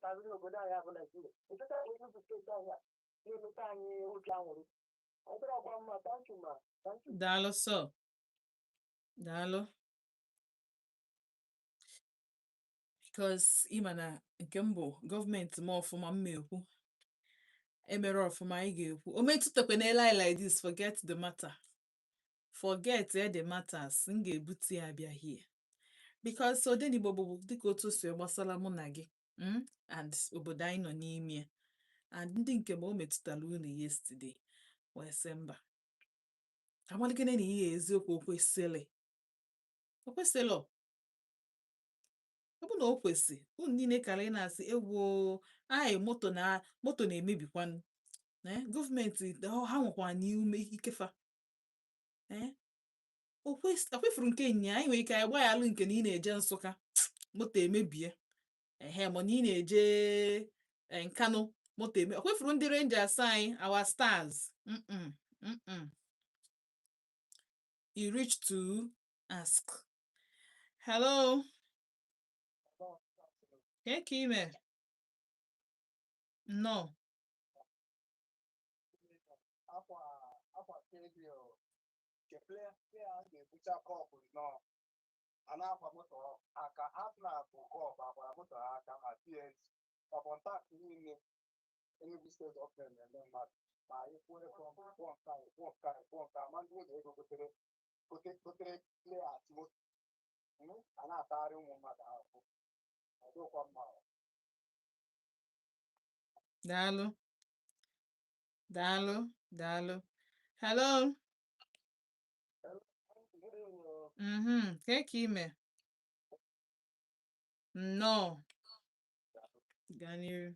azụ n'obodo anyị bụ Naijiria, nkịta Enugu steeti anyị a na-emete anyị obi anwụrụ. Ọ dịrọ ọkwa mma. Thank you, ma. Thank you. Daalụ sọ, daalụ, because ịma na nke m bụ gọọmenti ma ọfụma m ma ekwu emere ọfụma, anyị ga-ekwu o metụtakwanela anyị like this. Forget the matter, forget the matters. M ga-ebute ya bịa here because Odenigbo bụ dịka otu o si wee gbasara mụ na gị, and obodo anyị nọ n'ime ya and ndị nke ma o metụtara unu yesterday wee sị mba, amalikene na ihe eziokwu. O kwesịrị, o kwesịrị, ọ bụ na o kwesị unu niile kara ị na-asị ewo anyị moto na moto na-emebikwanụ. Gọọmenti ha nwekwa n'ume ikefa o kwefuru nke nya anyị nwere ike anyị gbaghalụ nke na ị na-eje Nsụka, moto emebie, ehe, mana ị na-eje Nkanụ, moto eme. O kwefuru ndị Rangers anyị, our stars. You reach to ask. Hello, kee ka ime? Nnọọ. Akwa akwa kedio nke player ga-ebucha cup nnọọ, a na-akwa moto aka. Arsenal bụ cup akwara moto ha aka ma PSG ọbọntak niile. Enugu steeti gọọmenti na-eme mmadụ ma anyị kwuo ego, kwụọ nke anyị, kwụọ nke anyị, kwụọ nke a, ma ndị ụlọ ego gotere gotere players moto, a na-atagharị ụmụ mmadụ ahụhụ. Ọ dịkwa mma. Daalụ, daalụ, daalụ. Hello. Kee ka ime? Nnọọ, gaa n'iru.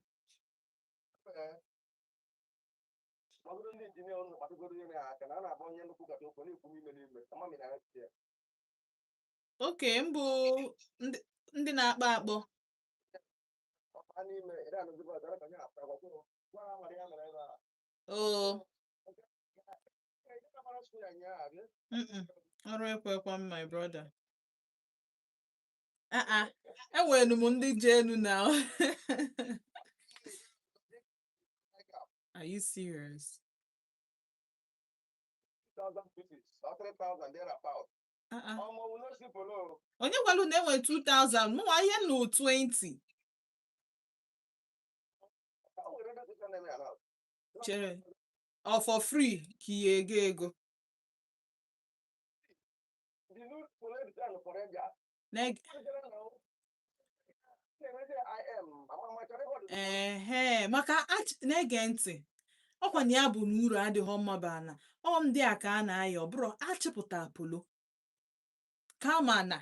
Ọ bụrụ ndị injinia ụnụ kpatụgoro ihe na aka na a na-abụ onye nnukwu gata okwu na-ekwu n'ime n'ime amami na ya. Oke mbụ ndị na-akpọ akpọ. Ọkpa n'ime ire anụzibo ọzọ ka nye akpa gwagwo gwa ha mara ya mere ebe a. Oo. Ọrụ ekwekwa m, my brother. Ah ah, enwere m ndị ji enu na. Are you serious? 2,000 pieces or 3,000 thereabout. Ah ah. Ọmọ no simple o. Onye gwara unu enwere 2000? Mụnwa ihe nụ 20. O nwere radio station na-eme ya now. Chere, ọ for free ka ihe ego ego? The new police design for Rangers. Na-emezi IM amamachara ihe ọdịda. Ehe, maka na-ege ntị, ọkwa na ya bụ na uru adịghị mma bụ na ọ ndị a ka a na-aya. Ọ bụrụ achịpụta polo kama na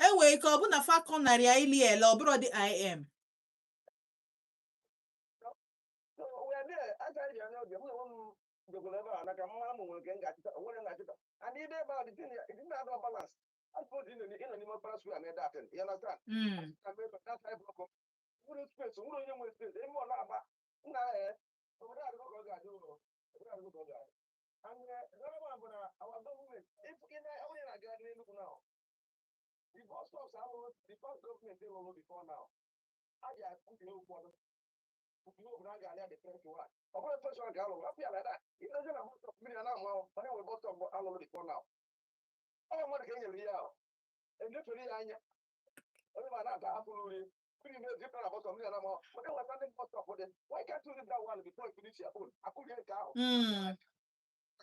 enwere ike ọ bụ na fakọ narị ili ele, ọ bụrụ dị im. So we are there. Aja ji anya obi mụ na onwe m jekwara ebe a naka mma m nwere nke m ga-achịta, onwere m ga-achịta, and ide ebe a, the thing it didn't have balance. I suppose ịnọ n'ime Okpara Square na that thing, you understand? Na ebe that type of nwere space, nwere onye nwere space ebe ọ na-agba nna ya. Obodo adịgo ka ọ ga-adị ụlọ, obodo adịgo ka ọ ga-adị. And the other one bụ na our government, if ị na onye na-aga n'Enugu now, the bus stops ahụ, the first government rụrụ before now, a ga-akwụbi ụfọdụ ihe obodo a ga-alịa. The first one, ọ bụrụ first one ka alụrụ, hapụ ya like that. Ilezi na bus stop mmiri a na-amụ ahụ, mana enwere bus stop alụrụ before now. Ọ mmadụ ka e nyere ihe ahụ, elefere ya anya, onye ma na-ata hapụrụ uri. Mmiri na-ezo na bus stop, mmiri na-ama. But there was standing bus stop dị. Why can't you leave that one before you finish your own? Akụrie nke ahụ.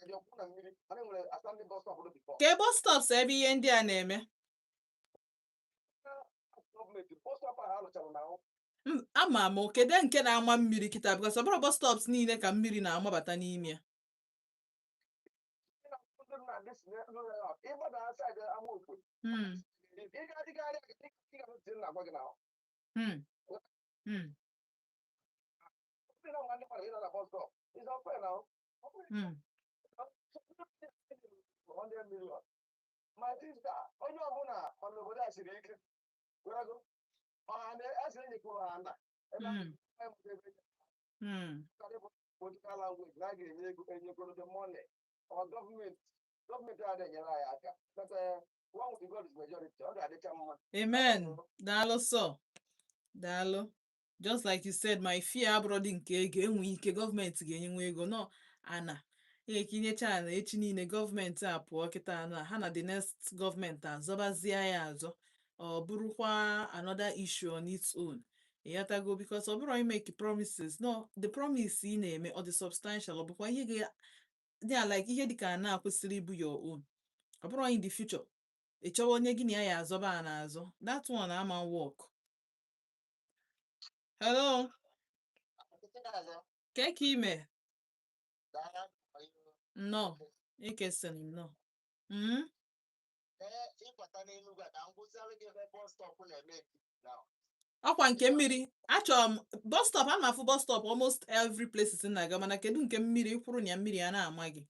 Dị ọkwụ na mmiri, mana enwere standing bus stop dị before. Ka bus stops ebe ihe ndị a na-eme. Gọọmenti bus stop ahụ alụchara na ahụ. Ama m kedu nke na-ama mmiri kịta, because ọ bụrụ bus stops niile ka mmiri na-amabata n'ime ya. Ndị na-adị si ịgbada side ama okwe. Ịgagharị ị na-agwa gị na ahụ. Ndị na ndị mmadụ ịnọ na bus stop. It's unfair now. 100 million. My sister, onye ọbụla ma n'obodo a siri ike. Werago. Ọha na asịrị enyekwuru ha na ebe ahụ ebe political language na a ga-enye ego, enyegoro the money or gọọmenti a na-enyere anyị aka. But one with God is majority. Ọ ga-adịcha mma. Amen. Daalụ sọ. Daalụ. Just like you said, my fear abụrụ dị nke ego enwe ike gọọmenti ga-enyenwe ego nọ ana ekinyecha ana echi niile gọọmenti a pụọ kịta na ha na the next gọọmenti azọbazie ya azọ, ọ bụrụkwa another issue on its own. Ịghọtago? Because ọ bụrụ ị make promises, no, the promise ị na-eme, ọ dị substantial, ọ bụkwa ihe ga dị a like ihe dịka ana kwesịrị ịbụ your own. Ọ bụrụ in the future ị chọwa onye gị na ya ya azọba a na-azọ, that one ama work. Hello, ke ka ime? Nnọọ, ekesịrị nnọọ. Ịbata n'Enugwu a ka m gwụsịalụ gị ebe bus stop na-eme na Ọkwa nke mmiri achọrọ m bus stop. A na-afụ bus stop almost every places m na-aga, mana kedu nke mmiri kwụrụ na ya mmiri a na-ama gị?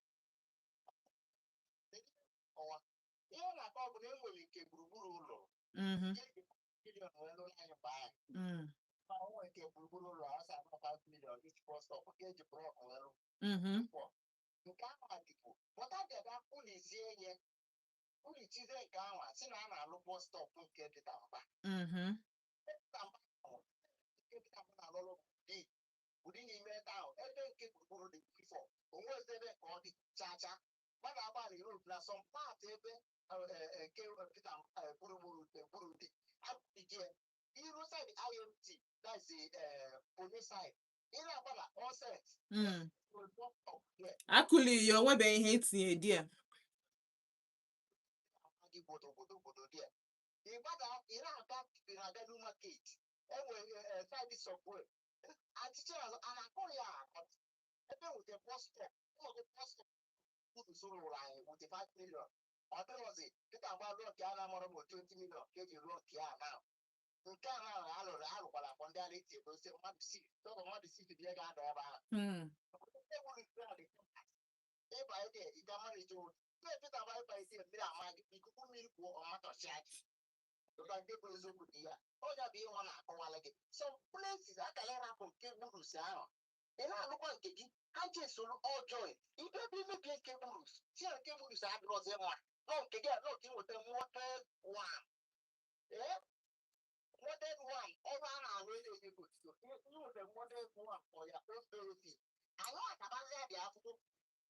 Ọwa ihe ọ na-akọ bụ na e nwere nke gburugburu ụlọ nke ji million wee lụrụ anyị mgbe anyị ma o nwere nke gburugburu ụlọ asa anọ 5 million each bus stop nke eji block wee lụ before. Nke ahụ adịbụ pụta bịa kwulizie nye kwulichizie nke ahụ a sị na a na-alụ bus stop nke dị na mba dị na mba ahụ, nke dị na mba na-alụlụ dị ụdị n'ime ebe ahụ ebe nke gburugburu dị before, onwezi ebe nke ọ dị chaa chaa. Mmadụ agbalị road na some part ebe nke Peter gburugburu gburu dị abụghị iru side IMT, that's the police side, ị na-agbada all set bus stop there. Akụli ya onwebeghị ihe etinye di ya. Gị gbodo gbodo gbodo dị ya, ịgbada ị na-aga, ị na-aga new market, enwere side subway achịcha azụ a na-akpọ ya akọ ebe wute bus stop, ụmụ bus stop uru rụrụ anyị wute 5 million. Ọ dịrọzi dịka agba rụọ nke a na-amụrụ m 20 million ka eji rụọ nke a na nke a na alụrụ alụkwara akpọ ndị a na-eti edozi mmadụ si tọrọ mmadụ si bie ga-ada ebe ahụ. Enwere ground ịba ede ịga mara ije otu ndị Peter ba ịba ede mmiri ama gị, ikuku mmiri kwuo ọmatọchịa gị. Ụka nke bụ eziokwu dị ya, ọnya bụ ihe ọ na-akọwala gị. Some places akara ịrapụ nke gburusi ahụ, ị na-alụkwa nke gị, ha nche soro all join ibe ebe imebie nke gburus si na nke gburus adịrọzi mma nọ nke gị nọ ka ị nweta model one, ee, model one ọrụ a na-alụ ego otito inweta model one for your own benefit. Anyị akabazia dị akwụkwọ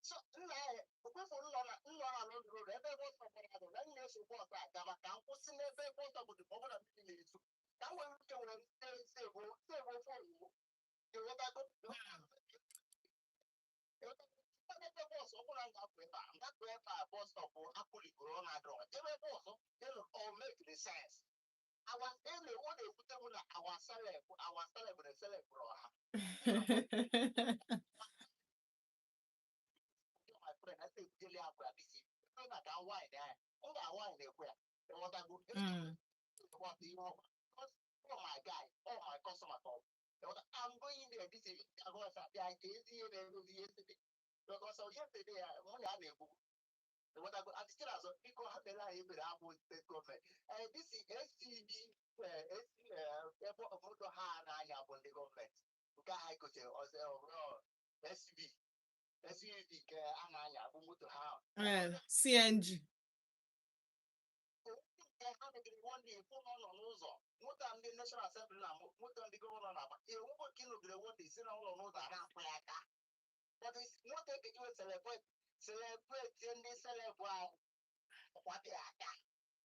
so nna ya okwefu nlọ na nlọ na road road ebe bus stop na na m na-eso bus a gaba ka m kwụsị n'ebe bus stop dị, ma ọ bụrụ na mmiri na-ezo ka m nwere ike were save phone m. Ịghọtago? Ebe bus ọ bụla m ga-apụ ebe a, m gapụ ebe a, bus stop akpụligoro ọ na-adọrọ ebe bus elu all make the sense. Our elu ọ na-ekwute m na our celeb, our celeb na celeb ọha. My friend, I say jeli akwa bisi ebe na ka wine ya m ga wine ekwe ya. Ịghọtago? What you know, because oh my guy, oh my customer come. I'm going there this evening. I'm going to say, I can't see it yesterday. Because of yesterday, money I na-ekwu. Ịghọtago? And still as biko ha mere anyị ebere abụ state government. This is SCB, SC, ebe obodo ha na-anya bụ ndị gọọmenti. Nke ha gotere ọzọ SV, SUV nke a na-anya bụ moto ha. CNG. Nke ha megiri one day fụ na ọ nọ n'ụzọ moto a ndị National Assembly na moto ndị governor na-agba enwego nke nọgide one day si na ụlọ n'ụzọ a na-akpụ ya aka. But it's moto ekeji wee celebrate ndị celeb ahụ kwapịa aka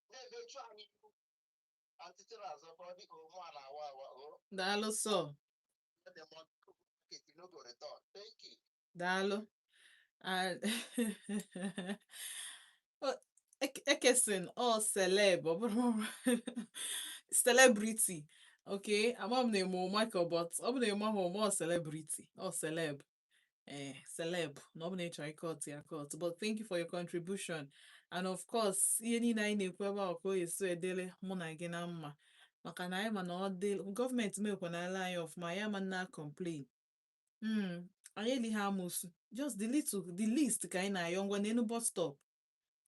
na-emechu anyị ihu. Daalụ sọ. Daalụ. And oh, Ekesin ọ celeb, ọ bụrụ celebrity. Okay, ama m na-eme ụma ka, but ọ bụ na-eme ahụ ụma ọ celebrity, ọ celeb. Eh, celeb. Na ọ bụ na ị chọrọ ịkọt ya kọt. But thank you for your contribution. And of course, ihe niile anyị na-ekwu ebe a ka o esi edele mụ na gị na mma. Maka na anyị ma na ọ dị gọọmenti mekwanala anyị ọfụma, ya ma na complain. Anyị elighị amụsụ. Just the little, the least ka anyị na-ayọ ngwa n'enu bus stop.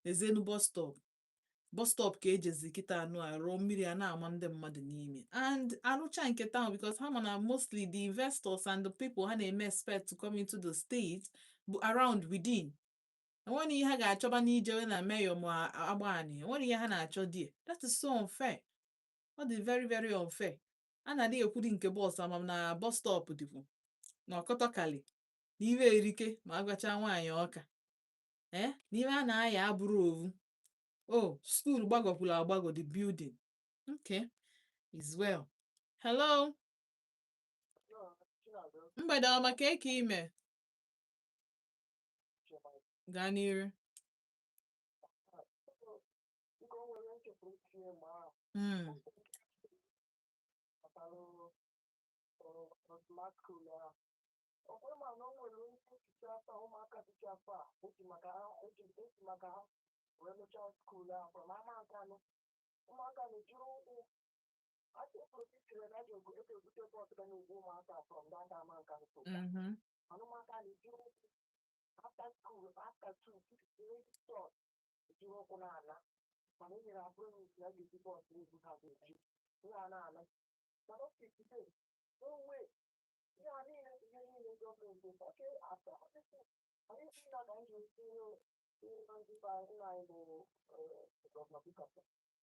N'ezienu bus stop. Bus stop ka ejezi kịta anụ a rụọ, mmiri a na-ama ndị mmadụ n'ime. And arụcha nke town, because ha ma na mostly the investors and the people ha na-eme expect to come into the state bụ around within. Enwere ihe ha ga-achọba n'ijewe na mayor ma agba anị, enwere ihe ha na-achọ die. That is so unfair. Ọ dị very, very unfair. A na-adị ekwudi nke bus ama m na bus stop dịkwu na ọkọtọkali na iwe erike ma agwacha nwaanyị ọka ee na iwe a na-aya abụrụ ovu. Oh, school gbagọkwuru agbagọ, the building. Okay, is well. Hello, mgbede ọma. Ka eke ime, gaa n'iru. Biko, o nwere nchefuru itinye mgbe ahụ gbasara smart school ahụ. Ọkwa ma na o nwere onye echiche afọ a, ụmụaka dịcha afọ a eji maka ha wee mechaa school ahụ from ama nkanụ. Ụmụaka na-ejiri ụkwụ a chefuru itinye na aja ebe ebute bus ga na-ebu ụmụaka from that ama nkanụ to mana ụmụaka na-ejiri ụkwụ after school, after 2 stop, ejiri ụkwụ na-ala, mana e nyere ha promise na a ga-eji bus na-ebu ha, ga-eji ihe a na-ala, mana up to today, no way. Ihe a niile, ihe niile gọọmenti, okay, after all this thing, anyị si na ka anyị ga-etinye ihe na ndị be anyị, nna anyị bụ Governor Peter,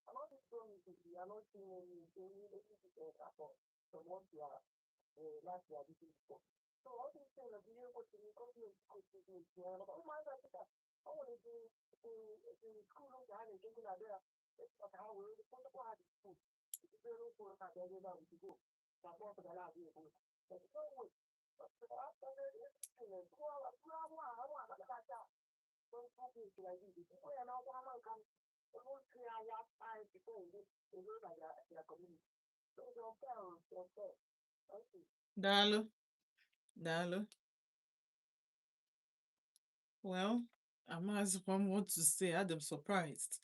and all these promises, we are not seeing any at all from what we are last year did before. So all these things bụ ihe kwesịrị gọọmenti kwesịrị etinye, maka ụmụaka kịta ọ nwere the school nke ha na-ejekwu na be ya maka ha wee kpọtakwa ha the school ebere ụkwụ ha abịa ebe a ozugbo na bus ga na-abịa ebu. But no way. But after everything, 2 hours, 2 weeks like this, before ya na-akwụ ama nka almost 3 hours time before we go na their community. So it's unfair, it's unfair. Thank you. Daalụ, daalụ. Well, amazịkwa m what to say. Adị m surprised.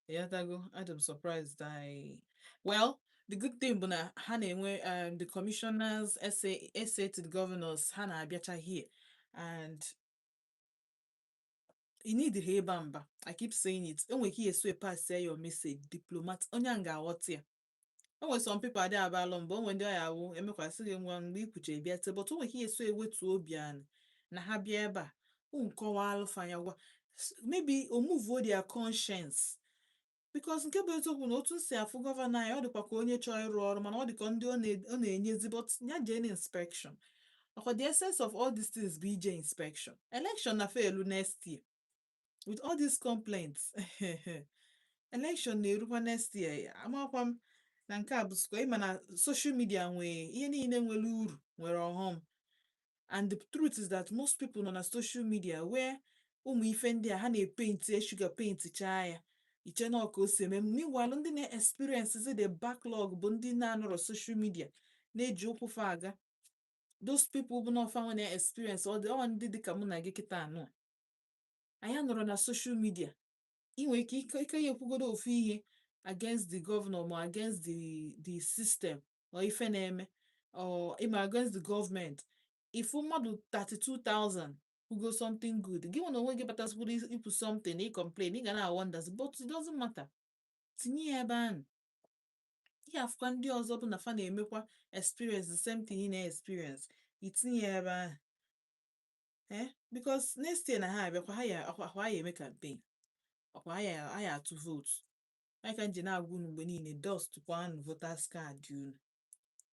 Ịghọtago? Adị m surprised. I well, the good thing bụ na ha na-enwe the commissioners, SA, SA to the governors, ha na-abịacha here and you need ha ịba mba. I keep saying it. Enwere ike esi pass your message diplomat, onye ahụ ga-aghọta ya. O nwere some people adị abalụ mgbe o nwere ndị ọ ya awụ emekwasị gị ngwa mgbe ikwuche bịa te, but o nwere ike esi ewetu obi anyị na ha bịa ebe a nkọwa alụfa ya gwa maybe o move their conscience, because nke bụ eziokwu na otu m si afụ governor anyị, ọ dịkwa ka onye chọrọ ịrụ ọrụ, mana ọ dịka ndị ọ na-enyezi, but ya jee na inspection. Ọkwa the essence of all these things bụ ije inspection. Election na felu next year with all these complaints. Election na-erukwa next year. Amakwa m na nke a bụ sịkwa ịma na social media nwee ihe niile nwere uru, nwere ọghọm, and the truth is that most people nọ na social media where ụmụ ife ndị a ha na-epaint sugar paint chaa ya iche na ọ ka o si eme. Meanwhile, ndị na-experience the backlog bụ ndị na-anọrọ social media na-eji ụkwụ fa aga. Those people bụ na ọfa nwe na-experience ọ dị ọ ndị dịka mụ na gị kịta anụ a. Anyị anọrọ na social media. Ị nwere ike ya ekwugodo ofu ihe against the governor ma against the system or ife na-eme or ịma against the government, ifu mmadụ 32,000 kwugo something good. Gị nwe na onwe gị batasịkwuru ikwu something, ị complain, ị ga na wonders, but it doesn't matter. Tinye ya ebe ahụ, ihe afụkwa ndị ọzọ bụ na fa na-emekwa experience the same thing ị na-experience, itinye ya ebe ahụ, because next year na ha abịakwa, ha ya ọkwa ha ya eme campaign, ọkwa ha ya atụ vote. Ya ka m ji na-agwa unu mgbe niile, dust kwanụ voters card unu,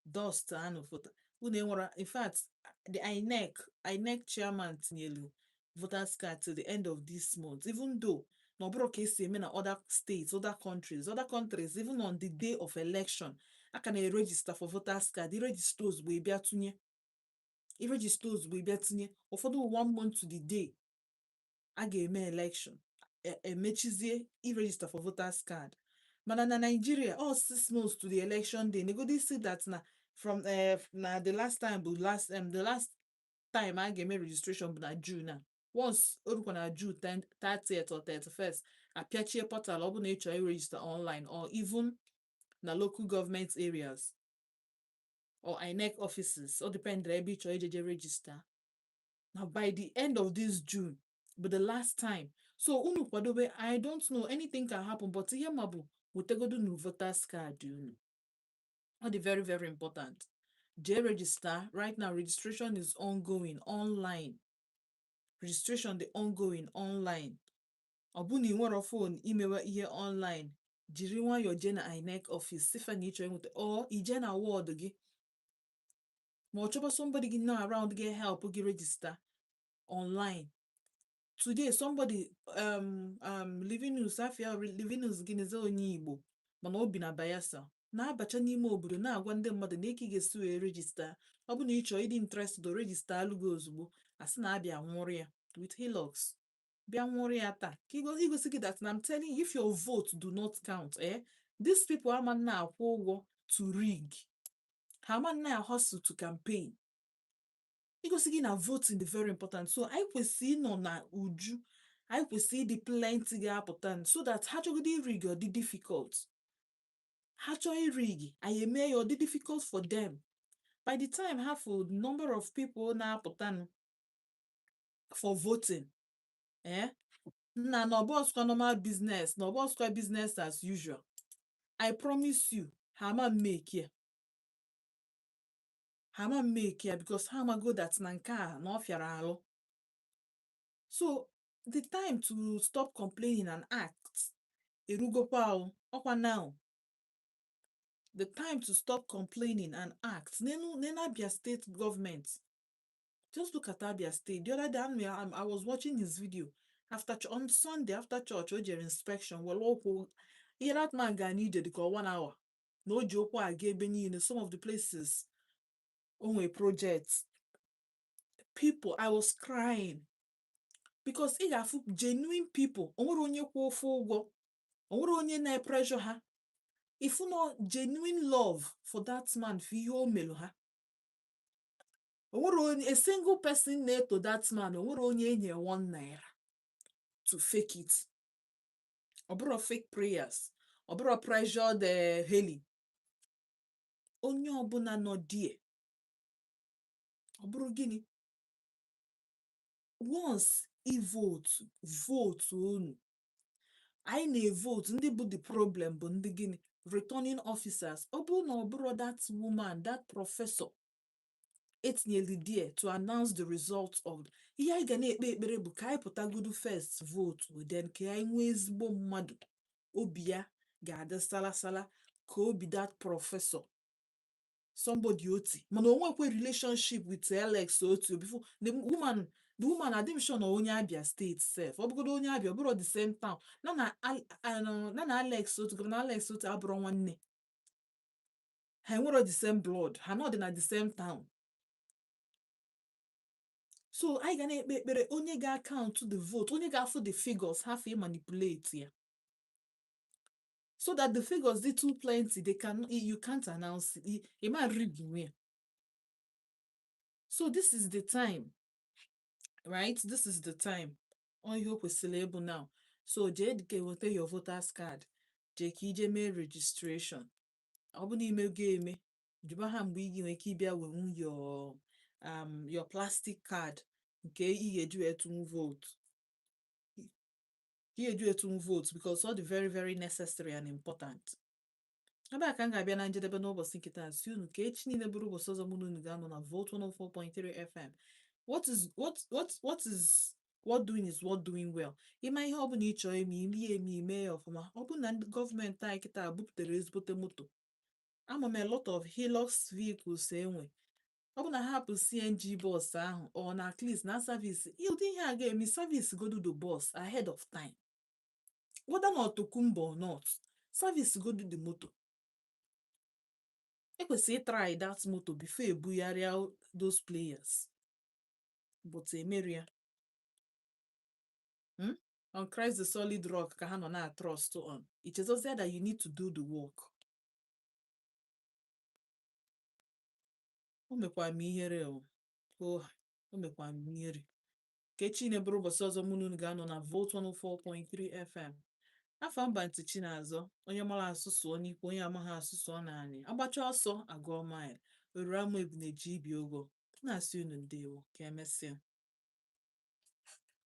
dust anụ voter unu enwere. In fact, the INEC chairman tinyelu voters card till the end of this month, even though Na ọ bụrụ ka esi eme na other states, other countries, other countries, even on the day of election, a ka na-eregister for voters card. Iregister ozugbo, ị bịa tụnye. Iregister ozugbo, ị bịa tinye. Ụfọdụ one month to the day a ga-eme election, emechizie iregister for voters card. Mana na Nigeria, all 6 months to the election day. Negodi see that na from na the last time bụ last the last time a ga-eme registration bụ na June a. Once o rukwa na June 10, 30th or 31st, apịachie portal. Ọ bụ na ị chọrọ iregister online or even na local government areas or INEC offices, ọ depend ebe ị chọrọ ijeje register. Now by the end of this June bụ the last time, so unu kwadobe. I don't know, anything can happen, but ihe ma bụ wetegodu nu voters card unu. Ọ dị very, very important. Jee register right now. Registration is ongoing online. Registration dị ongoing online. Ọ bụ na ị nwere phone imewe ihe online, jiri nwayọọ jee na INEC office, sifa na ịchọ ịnweta, or ije na ward gị, ma ọ chọba somebody gị nọ around gị help gị register online. Today somebody, Livinus afia, Livinus gịnịzi, onye Igbo mana o bi na Bayelsa, na-abacha n'ime obodo na-agwa ndị mmadụ na eke ga-esi wee register. Ọ bụ na ị chọọ ịdị interested, o register alụgo ozugbo. Asị na abịa nwụrụ ya with Hilux, bịa nwụrụ ya taa ka igosi gị that na I'm telling you, if your vote do not count, these people ama na-akwụ ụgwọ to rig, ha ama na hustle to campaign. Igosi gị na voting dị very important. So anyị kwesịrị ịnọ na uju, anyị kwesịrị ịdị plenty ga-apụta so that ha chọgodo irig, ọ dị difficult. Ha chọọ irig, anyị eme ya ọ dị difficult for them. By the time ha fụ number of people na-apụtanụ for voting, nna, na ọbọskwa normal business, na ọbọskwa business as usual. I promise you, ha ama mmeke ya, ha ama mmeke ya, because ha amago that na nke a na ọ fịara alụ. So the time to stop complaining and act erugokwa o. Ọkwa now, the time to stop complaining and act. Nenu nenu Abia State government. Just look at Abia State. The other day I was watching his video after on Sunday after church. O jere inspection were ụkwụ. Ihe that man ga n'ije dịka one hour na o ji ụkwụ aga ebe niile, some of the places o nwee projects. People, I was crying because ị ga-afụ genuine people. O nwere onye kwụ ofe ụgwọ, o nwere onye na-pressure ha. Ifu no genuine love for that man, for ihe o melụ ha. O nwere onye, a single person na-eto that man. O nwere onye enye ₦1 to fake it. Ọ bụrụ fake prayers, ọ bụrụ pressured hailing. Onye ọbụla nọ die, ọ bụrụ gịnị, once i vote, vote unu. Anyị na-evote. Ndị bụ the problem bụ ndị gịnị? Returning officers. Ọ bụrụ na ọ bụrụ that woman, that professor etinyere there to announce the result of ihe, anyị ga na-ekpe ekpere bụ ka anyị pụtagodu first vote, then ka anyị nwee ezigbo mmadụ obi ya ga-adị sala sala ka obi that professor somebody Oti. Mana o nwekwe relationship with Alex Oti before. The woman, adị m sure na onye Abia State sef. Ọ bụgodo onye Abia, ọ bụrụ the same town na Alex Oti, Governor Alex Oti abụrụ nwanne ha. Enwero the same blood, ha nọ dị na the same town. So anyị ga na-ekpe ekpere onye ga-account the vote, onye ga-afụ the figures, ha fi manipulate ya so that the figures dị too plenty, they can you can't announce it. Ị ma rig ya. So this is the time, right? This is the time. Ọ ihe o kwesịrị ịbụ now. So jee ka weta your voters card, jee ka ije mee registration. Ọ bụ na imego eme, jụba ha mgbe ị ga-enwe ike ịbịa wenwu your plastic card nke ị ga-eji wee tụnwu vote, ị ga-eji wee tụnwu vote, because ọ dị very, very necessary and important. Ebe a ka m ga-abịa na njedebe n'ụbọchị nke taa. Si unu ka echi niile bụrụ ụbọchị ọzọ mụ na unu ga-anọ na Volt 104.3 FM. What is what doing is what doing well. Ịma ihe ọ bụla ị chọrọ ime, ime ya, eme ime ya ọfụma. Ọ bụrụ na ndị gọọmenti anyị kịta buputere ezigbote moto, ama m a lot of Hilux vehicles enwe. Ọ bụ na ha hapụ CNG bus ahụ, ọ na at least na service ụdị ihe a ga-eme, service godu the bus ahead of time. Whether na Tokunbo or not, service godu the moto. Ekwesịrị try that moto before ebugharịa those players, but emeri ya. On Christ the solid rock ka ha nọ na trust on. Ichezozia that you need to do the work. O mekwara m ihere o. O o mekwara m ihere. Ka echi na-eburu ụbọchị ọzọ mụ na unu ga-anọ na Volt 104.3 FM. Afọ mba ntị Chinazọ, onye mara asụ sụọ n'ikwu, onye amaghị asụ sụọ naanị. Agbacha ọsọ agụọ mile. Oruru ama ebune ji ibi ụgwọ. Na-asị unu ndewo ka emesịa.